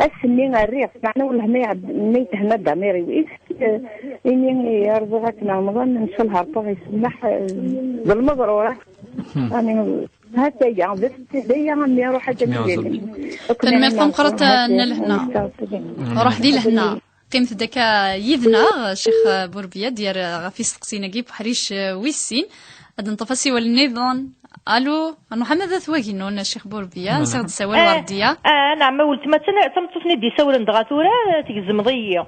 Ass-nni rriɣ, meɛna wellah ma iɛed-, ma yethenna Dda Miriw, eh, ini rẓiɣ akken Remḍan, ncallah Ṛebbi ɣ-isemmeḥ, eh, d lmeḍrura. Ani, ha-t-aya, d ass-, d aya, mi iruḥ ad Tanemmirt tameqqrant, a Nna Lehna. Ruḥ di lehna. Qqimet-d akka yid-neɣ, Ccix Burbiya, d-yerr ɣef isteqsiyen-agi n uḥric, eh, wis sin. Ad neṭṭef asiwel nniḍen. Alu, nruḥ ama d at Waginun, Ccix Burbiya, nsiɣ-d ssawal Werdiya. Ah, nɛam, a weltma, d tana-, d tameṭṭut-nni d-isawlen dɣa tura, tgezmeḍ-iyi.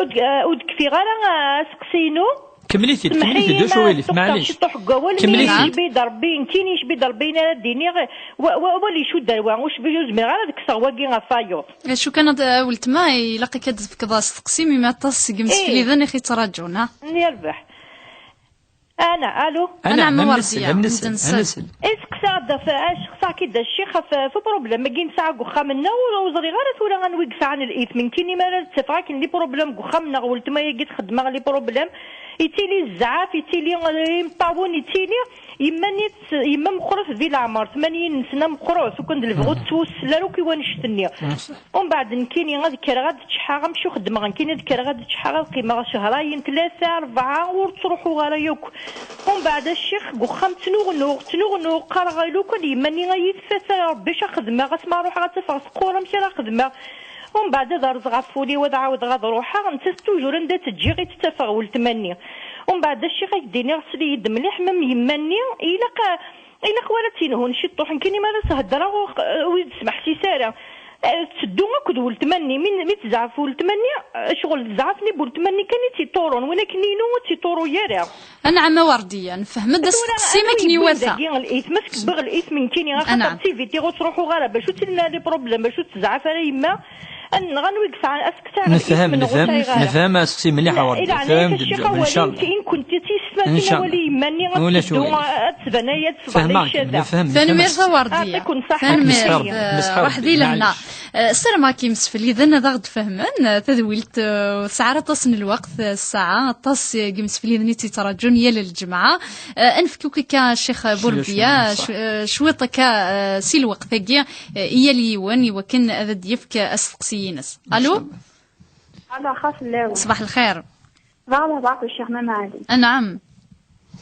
Ur d-, eh, ur d-kfiɣ ara, eh, aseqsi-inu. Kemmlet-id, kemmlet-id, ur ccɣil, maɛlic. Ciṭuḥ deg wawal-nni, kemmlet-id. Yecbi-d Rebbi, nekkini yecbi-d Rebbi, ayen ara d-iniɣ, wa, wa, wali icudd ar wa, ur cbi-, ur zmireɣ ara ad kkseɣ wagi ɣef wayeḍ. Acu kan, a weltma, ilaq-ak ad d-tefkeḍ asteqsi, mi aṭas seg yimsefliden i ɣ-yettraǧun, ha? Yerbeḥ. Ana, alu? Ana, Ɛemma Werdiya, am nesel, am nesel. Iseqsa-d ɣef, iseqsa-k-id a ccix ɣef, ɣef uproblem-agi nesɛa deg uxxam-nneɣ, ur, ur ẓriɣ ara tura anwa i yesɛan lḥif. Nekkini mi ara d-ttafeɣ akken les problèmes deg uxxam-nneɣ, weltma-agi txeddem-aɣ les problèmes, yettili zzɛaf, yettili, eh, imeṭṭawen, yettili yemma-nni, yemma meqqret di leɛmer, tmanyin n sna meqqret, ukan d lebɣu ur tettwussel ara akk i wannect-nni. Umbeɛd nekkini ad kkreɣ ad ččḥeɣ, amek ur xeddmeɣ nekkini, ad kkreɣ ad ččḥeɣ, ad qqimeɣ cehrayen, tlata, rebɛa, ur ttruḥuɣ ara yakk. Umbeɛd a ccix, deg uxxam ttnuɣnuɣ, ttnuɣnuɣ, qqareɣ i lukan yemma-nni ay iyi-tfat ara Rebbi acu ara xedmeɣ, asma ruḥeɣ ad tt-afeɣ teqqur, amek ara xedmeɣ? Umbeɛd ad rẓeɣ ɣef wul-iw, ad ɛawdeɣ ad ruḥeɣ, nettat toujours anda tt-ǧǧiɣ i tt-ttafeɣ weltma-nni. Umbeɛd a ccix, ad k-d-iniɣ, sel-iyi-d mliḥ, même yemma-nni, ilaq a, ilaq wara tt-inhun ciṭṭuḥ, nekkini mi ara s-heddreɣ ur, ur yi-d-tesmeḥsis ara. Eh, tetteddu akked weltma-nni, mi, mi tezɛef weltma-nni, eh, ccɣel d zzɛaf-nni n weltma-nni kan i tt-iṭurun, win akken inu ur tt-iṭuru ara. Anɛam a Werdiya, nefhem-d asteqsi-m akken iwata. Dagi lḥif, ma skebbeɣ lḥif nekkini, axaṭer d tiviti ur ttruḥuɣ ara, bac ur ttili les problèmes, bac ur tezɛaf ara yemma, nɣan wi yesɛan, aseqsi ara nefhem, nefhem, nefhem aseqsi mliḥ a Werdiya. Ila ɛnaya-k a ccix, awal-ik, in kunti d tiyessetmatin, awal i yemma-nni ad teddu, ad tban aya, ad tefḍel ccada. Tanemmirt a Werdiya. Tanemmirt. Ruḥ di lehna. Eh, ssarameɣ-k imsefliden ad aɣ-d-fehmen, eh, tadwilt, eh, tesɛa ara aṭas n lweqt, eh, ssaɛa, aṭas, eh, n yimsefliden i tt-yettraǧun yal lǧemɛa. Eh, ad nefk akk akka, Ccix Burbiya, cwi-, eh, cwiṭ akka, eh, si lweqt-agi, eh, i yal yiwen, i wakken ad d-yefk asteqsi-ines. Alo? Alo, xas fell-awen. Ṣbaḥ lxir. Bɣiɣ ad hedreɣ d Ccix Mamaɛli. Anɛam.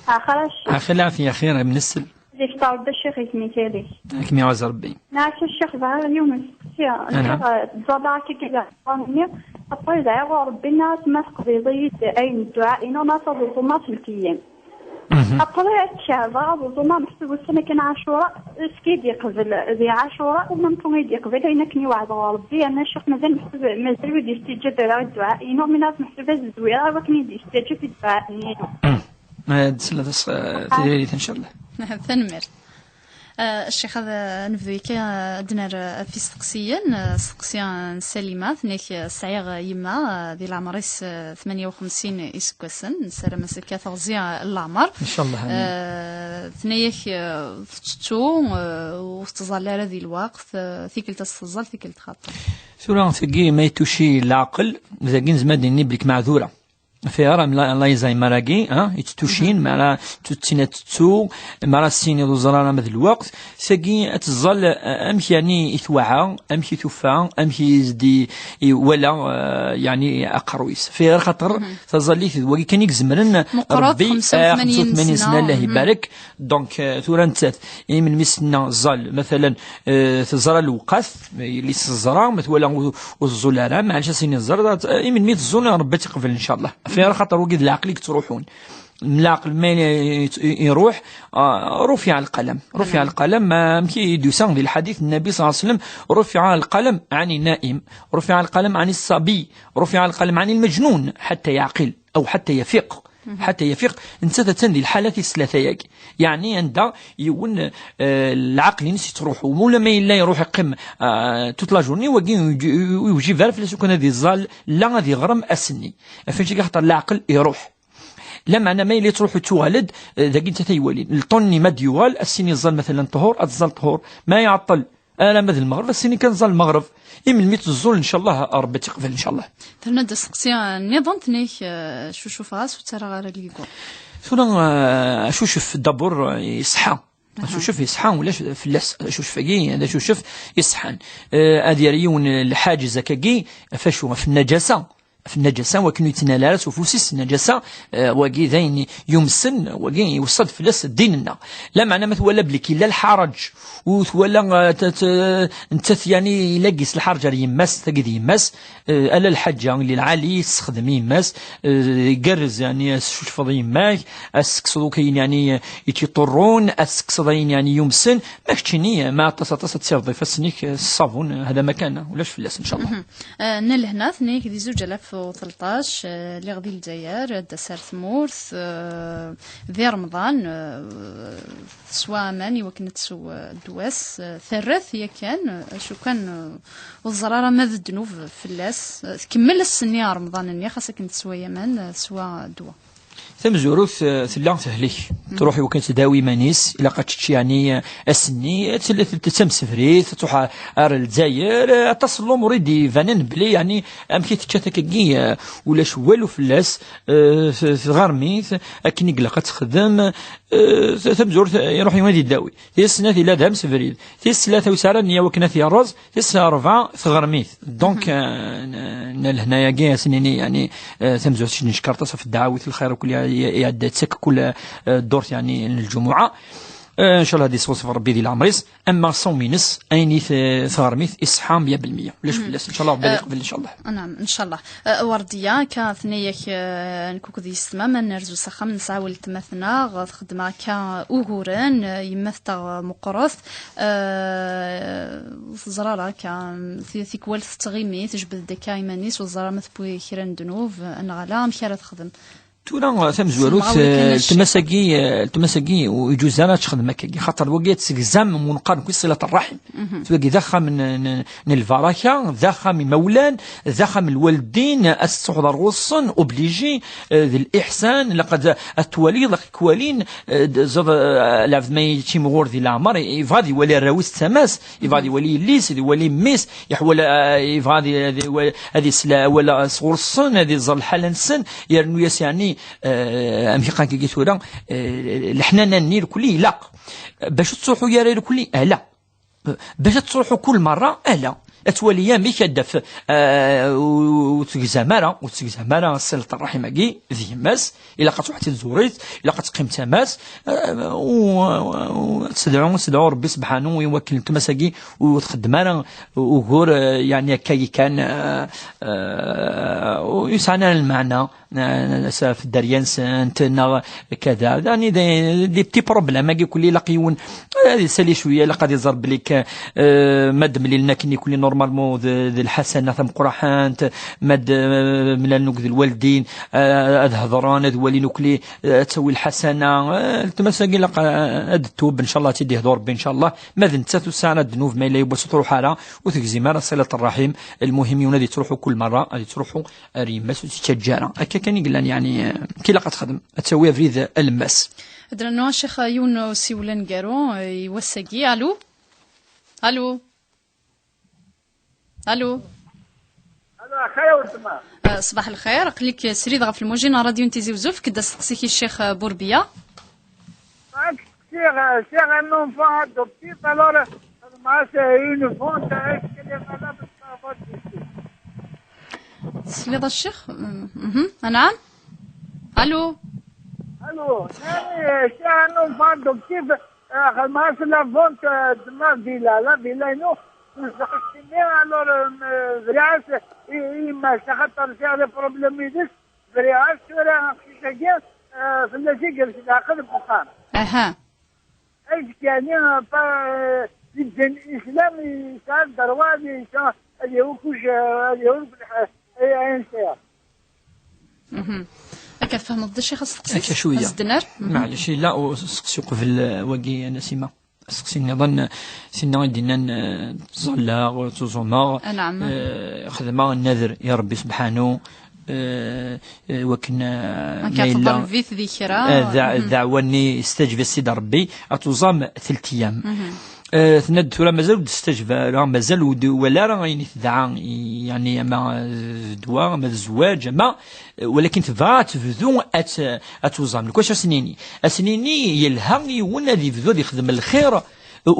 Axir a ccix. Axir lɛafya, xir, am nesel. Zik ṭarda ccix isem-ik alik. Ad kem-iɛuz Rebbi. Nɛac a ccix, bɣiɣ yiwen usteqsi. Nciɣ, eh, ttẓallaɣ akka kan ɣer ṭṭlam-nni. Après dɛiɣ ɣur Rebbi, nniɣ-as ma teqbileḍ-iyi-d ayen dduɛa-inu, ma taḍuṭu ma selk-iyi. Après ad ceɛbeɣ, aḍuṭu ma meḥsub ussan akken Ɛacura, est-ce que i d-yeqbel di Ɛacura, ou même temps i d-yeqbel ayen akken i weɛdeɣ ɣur Rebbi, yerna ccix mazal meḥsub, mazal ur d-yesteǧab ara i dduɛa-inu, mi nniɣ-as meḥsub ad zwireɣ i wakken i d-yesteǧab i dduɛa-nni. Eh, d-sella tas-, eh, tiririt, ncallah. Tanemmirt. Eh, Ccix, ad, eh, nebdu akka, eh, ad d-nerr, eh, ɣef isteqsiyen. Eh, asteqsi, eh, n Salima, tenna-k, eh, sɛiɣ, eh, yemma, eh, di leɛmer-is, eh, tmanya u xemsin iseggasen, nessaram as akka teɣzi, eh, n leɛmer. Ncallah, amin. Eh, tenna-yak, eh, tettettu, eh, ur tettẓalla ara di lweqt, eh, tikkelt ad s-teẓẓal, tikkelt xaṭi. Tura, tagi ma ituci leɛqel, dagi nezmer ad d-nini belli meɛdura. Fiɣer am la, l'Alzheimer-agi, ha, yettutucin, mi ara tettin ad tettu, mi ara s-tiniḍ ur ẓer ara ma d lweqt. Tagi ad teẓẓal, eh, amek yani i twaɛa, amek i tufa, amek i s-d-i-, iwala, eh, yani aqerruy-is. Fiɣer xaṭer taẓallit d wagi kan i izemren Rebbi, xemsa u tmanyin sna, Allah ibarek. Donc, eh, tura nettat, i melmi s-tenna ẓẓal, mathalan, eh, teẓra lewqat, yelli s-teẓra, ma twala u-, ur teẓẓul ara, maɛlic ad s-ini teẓra, eh, i melmi teẓẓul, Rebbi ad tt-iqbel, ncallah. Fiɣer xaṭer wagi d leɛqel i yettruḥun. Leɛqel ma i-, i-, iruḥ, ah, rufiɛ lqalam. Rufiɛ lqalam, ma amek i d-yusa di lḥadit n Nnabi صلى الله عليه وسلم, rufiɛ lqalam ɛni naim, rufiɛ lqalam ɛni ṣṣabi, rufiɛ lqalam ɛni lmejnun, ḥatta yeɛqil, aw ḥatta yafiq. Ḥatta yafiq, nettat attan di lḥala tis tlata-yagi. Yeɛni anda yiwen, eh, lɛaqel-ines yettruḥu. Ula ma yella iruḥ iqqim, eh, toute la journée, wagi ur yewj-, ur yewjib ara fell-as ukan ad iẓẓal, la ad iɣrem ass-nni. Ɣef wannect-agi axaṭer leɛqel iruḥ. Lameɛna ma yella yettruḥu yettuɣal-d, eh, dagi nettat ay iwalin. Lṭun-nni ma d-yuɣal, ass-nni iẓẓal mathalan ṭhur, ad tẓẓal ṭhur. Ma iɛeṭṭel, Alamma d lmeɣreb, ass-nni kan ẓẓal lmeɣreb. I melmi teẓẓul, ncallah, Rebbi ad tt-iqbel, ncallah. Terna-d asteqsi nniḍen, tenna-k, eh, cucufeɣ-as ur ttarraɣ ara ligu. Tura, eh, acucef, d'abord, eh, iṣeḥḥa. Acucef iṣeḥḥa, ulac fell-as. Acucef-agi d acucef iṣeḥḥan. Eh, ad yerr yiwen lḥaǧez akkagi, ɣef acu? Ɣef nnaǧasa. Ɣef nnaǧasa, wakken ur yettnal ara s ufus-is nnaǧasa, eh, wagi d ayen yumsen, wagi iweṣṣa-d fell-as ddin-nneɣ. Lameɛna ma twala belli yella lḥaṛaǧ, u twala, eh, ta-, ta-, nettat, yani, yella deg-s lḥaṛaǧ ar yemma-s, tagi d yemma-s, eh, ala lḥaǧa, lli lɛali, tessexdem yemma-s, eh, igerrez, yani, ad tcucfeḍ yemma-k, ad tessekseḍ akk ayen, yani, i tt-iṭurrun, ad tessekseḍ ayen, yani, yumsen, ma keččini, ma aṭas, aṭas, ad tessireḍ ifassen-ik, eh, s ṣṣabun, eh, hada ma kan, ulac fell-as, ncallah. Mhm. Eh, nna lehna, tenna-yak di zuǧ alaf u tleṭṭac, eh, lliɣ di Lezzayer, ad d-tas ar tmurt, eh, di Remḍan, eh, teswa aman i wakken ad tsew, eh, ddwa-s, eh, terra-t yakan, eh, acu kan, eh, ur teẓri ara ma d ddnub fell-as. Eh, tkemmel ass-nni Remḍan-nni, xas akken teswa aman, eh, teswa ddwa. Tamezwarut, eh, tella tehlek, truḥ i wakken tdawi iman-is, ilaq ad tečč, yani, eh, ass-nni, eh, tella, tella, tella d tamsebrit, ad truḥ ar Lezzayer, eh, aṭas n lumuṛ i d-ibanen belli, yani, amek i tečča takkagi, eh, ulac walu fell-as, eh, t-, tɣermit, akken i ilaq ad texdem, eh, t-, tamezwarut, eh, iruḥ yiwen ad idawi. Tis snat, yella d amsebrid. Tis tlata, ur yesɛi ara nniya wakken ad t-yerreẓ. Tis rebɛa, tɣermit. Donc, euh, n-, n-, lehna-agi, ad s-nini, yani, euh, tamezwarut, neckeṛ aṭas ɣef ddeɛwat, lxir akk i, i, iɛedda, yettak kul, euh, ddurt, yani, n lǧumuɛa. Euh, ncallah ad yesɣeṣṣeb Rebbi di leɛmer-is. Ama ṣṣawm-ines, ayen i t-, tɣermit, iṣeḥḥa meyya belmeyya. Ulac fell-as. Ncallah Rebbi ad yeqbel, ncallah. Naɛam, ncallah. Euh, Werdiya, akka tenna-yak, euh, nekk akked yessetma, ma nerzu s axxam, nesɛa weltma-tneɣ, txeddem akka uguren, euh, yemma-tneɣ meqqret, euh, ur teẓri ara akka, ti-, tikwal tettɣimi, tejbed-d akka iman-is, ur teẓri ara ma tewwi kra n ddnub, euh, neɣ ala, amek ara texdem? Tura, euh, tamezwarut, letma-s-agi, euh, letma-s-agi, ur iǧuz ara ad texdem akkagi, xaṭer wagi ad tegzam, mu neqqar nekk, ṣilat ṛṛaḥim. Wagi d axxam n, n, n lbaraka, d axxam imawlan, d axxam n lwaldin, ad tettruḥeḍ ar ɣur-sen, obligé, eh, d liḥsan, ilaq ad, ad twaliḍ, ad k-walin, eh, d-, ẓer, eh, lɛebd ma yettimɣur di leɛmer, yebɣa ad iwali arraw-is d tama-s, yebɣa ad iwali yelli-s, ad iwali mmi-s, yeḥwal, eh, yebɣa ad i-, ad iwa-, ad isel awal sɣur-sen, ad iẓer lḥala-nsen, yernu-yas, yeɛni, eh, amek i qqaren kagi tura, eh, leḥnana-nni irkelli ilaq. Bac ur tettruḥu ara irkelli, ala. Bac ad tettruḥu kul merra, ala. Ad twali amek ad d-taf, eh, ur, ur tegzam ara, ur tegzam ara ṣṣilat ṛṛaḥim-agi d yemma-s, ilaq ad truḥ ad tt-id-tẓur-it, ilaq ad teqqim d tama-s, eh, u, u, u ad tedɛu, ad tedɛu Ṛebbi sebḥanu i wakken letma-s-agi ur txeddem ara ugur, eh, yeɛni akka kan, eh, eh, ur yesɛi ara lmeɛna. Eh, s-, ɣef dderya-nsent, neɣ kada. Dani, des, des petits problèmes, agi kulli ilaq yiwen, eh, ad isali cwiya, ilaq ad iẓer belli k-, eh, ma d-mlilen akken kulli normalement d, d lḥasana tameqqrant, ma d, eh, mlalen akked lwaldin, eh, ad hedren, ad walin ukli, eh, ad tawi lḥasana, eh, letma-s-agi ilaq, eh, ad d-tub, ncallah, ad tt-id-ihdu Rebbi, ncallah, ma d nettat ur tesɛi ara ddnub, ma yella yiwwas ur truḥ ara, ur tegzim ara ṣilat ṛṛaḥim, lmuhim yiwen ad yettruḥu kul merra, ad yettruḥu ar yemma-s ur tt-ittaǧǧa ara. Akka kan i yellan, yeɛni, eh, amek ilaq ad texdem, ad tawi abrid alemmas. Ad d-nernu a Ccix yiwen usiwel aneggaru, eh, i wass-agi. Alu? Alu? Alu? Alu, axir a weltma. Eh, ṣbaḥ lxir, aql-ik srid ɣef lmujin n ṛadyu n Tizi Wezzu, efk-d asteqsi-k i Ccix, eh, Burbiya. Sɛiɣ, sɛiɣ un enfant adoptif, alors, xedmeɣ-as une vente, est-ce qu'elle est valable, sa vente ici? Tesliḍ a ccix? Mhm. Anɛam? Alu? Alu, nani, sɛiɣ un enfant adoptif, eh, xedmeɣ-as la vente, eh, de ma villa, la villa-inu, nezdeɣ keččini, alors, eh, briɣ-as i, i yemma-s, axaṭer sɛiɣ les problèmes yid-s, briɣ-as, tura aqcic-agi, eh, fell-as i yers leɛqel deg uxxam. Aha. Azekka-nni, pa, di ddin islam, yesɛa ddrewa ad yesɛu, ad yawi kuc, ad yawi kuc, ay, ayen sɛiɣ. Mhm. Akka tfehmeḍ d acu i xas teqsiḍ? Akka cwiya. Azednar? Mhm. Maɛlic, yella useqsi uqbel, eh, wagi, a Nasima. Aseqsi nniḍen, eh, tinna i d-innan, eh, ttẓallaɣ, ttuẓumeɣ, anɛam, eh, xedmeɣ nnader i Rebbi sebḥanu, eh, eh, wakken, eh, ma yella, talbit di kra, eh, da-, mhm, ddeɛwa-nni yestajeb-as Sidi Ṛebbi, ad tuẓam telt ayyam. Mhm. Eh, tenna-d tura mazal ur d-testajeb ara, mazal ur d-, wala ara ayen i tedɛa, i, yeɛni ama d ddwa, ama d zzwaǧ, ama, eh, walakin tebɣa ad tebdu ad t-, ad tuẓam. Nekk wacu as-nini? As-nini yelha yiwen ad yebdu ad yexdem lxir, eh,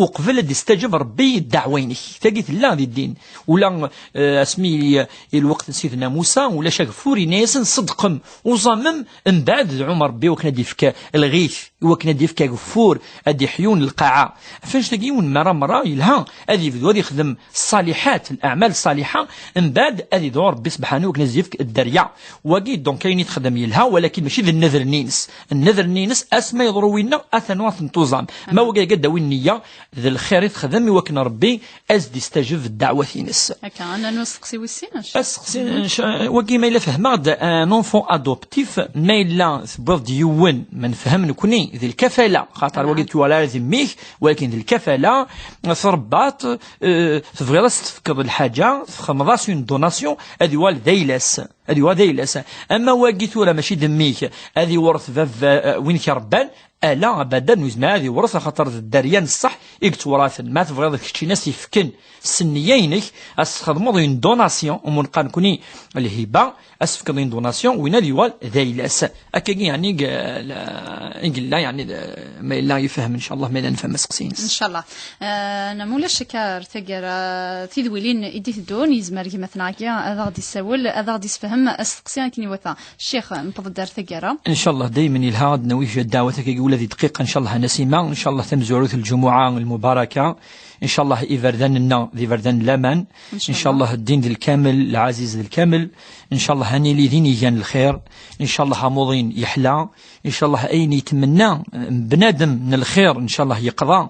uqbel ad d-yestajeb Ṛebbi ddeɛwa-inek. Tagi tella di ddin. Ula, eh, asmi i, i lweqt n Sidna Musa, ulac ageffur, yenna-yasen, ṣeddqem, uẓamem, mbeɛd dɛum Ṛebbi wakken ad d-yefk lɣit, i wakken ad d-yefk ageffur, ad d-iḥyun lqaɛa. Ɣef annect-agi yiwen merra merra yelha ad yebdu ad yexdem ṣṣaliḥat, leɛmal ṣṣaliḥa, mbeɛd ad idɛu Ṛebbi sebḥanu wakken ad s-yefk dderya. Wagi, donc, ayen i texdem yelha, walakin mačči d nnedr-nni-ines. Nnedr-nni-ines, asma yeḍru winna, atan ad ten-tuẓam. Ma wagi ad d-awi nniya, d lxir i texdem i wakken Ṛebbi ad s-d-istajeb ddeɛwat-ines. Akka, ad nernu asteqsi wis sin, a Ccix? Asteqsi, mhm, nca-, wagi ma yella fehmeɣ-d, un enfant adoptif, ma yella tewwiḍ-d yiwen, ma nefhem nekni, di lkafala, xaṭer wagi twala di mmi-k, walakin di lkafala, tṛebbaḍ, eh, tebɣiḍ ad s-tefkeḍ lḥaǧa, txedmeḍ-as une donation, ad yuɣal d ayla-s. Ad yuɣal d ayla-s. Ama wagi tura mačči d mmi-k, ad iwṛet bab, eh, win i k-iṛebban, ala, abadan ur yezmir ad iwṛet, axaṭer d dderya n ṣṣeḥ i yettewṛaten. Ma tebɣiḍ d keččini a s-yefken s nniya-inek, a s-txedmeḍ une donation, umi neqqar nekni lhiba, a s-tefkeḍ une donation, win ad yuɣal d ayla-s. Akkagi, yeɛni, i g-, la-, i yella, yeɛni, d-, ma yella yefhem, ncallah, ma yella nefhem aseqsi-ines. Ncallah. Eh, neɣ ma ulac akka ar taggara, tidwilin i d-iteddun, yezmer gma-tneɣ-agi ad aɣ-d-isawel, ad aɣ-d-isefhem asteqsi akken iwata. Ccix, nṭeḍ-d ar taggara. Ncallah, daymen yelha ad d-nawi kra n ddeɛwat akkagi ula di dqiqa, ncallah, a Nasima, ncallah tamezwarut n lǧumuɛa lmubaraka, ncallah iberdan-nneɣ d iberdan n laman, ncallah ddin d lkamel, lɛaziz d lkamel, ncallah ad nili d inigan n lxir, ncallah amuḍin yeḥla, ncallah ayen yetmenna, eh, bnadem n lxir, ncallah yeqḍa,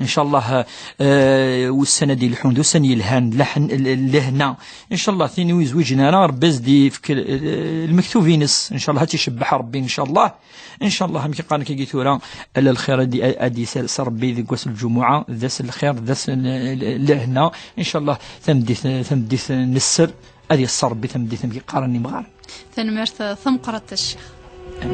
ncallah, eh, ussan ad d-yelḥun d ussan yelhan, d laḥn-, l-, lehna, ncallah tin ur yezwiǧen ara, Ṛebbi ad s-d-yefk, eh, lmektub-ines, ncallah ad tt-icebbeḥ Ṛebbi, ncallah, ncallah amek i qqaren akkagi tura, ala lxir ad d-, ad d-isers Ṛebbi deg wass n lǧumuɛa, d ass n lxir, d ass n, eh, lehna, ncallah tameddit, tameddit n sser, ad yeṣṣer Ṛebbi tameddit amek i qqaren imɣaren. Tanemmirt, eh, tameqqrant a Ccix.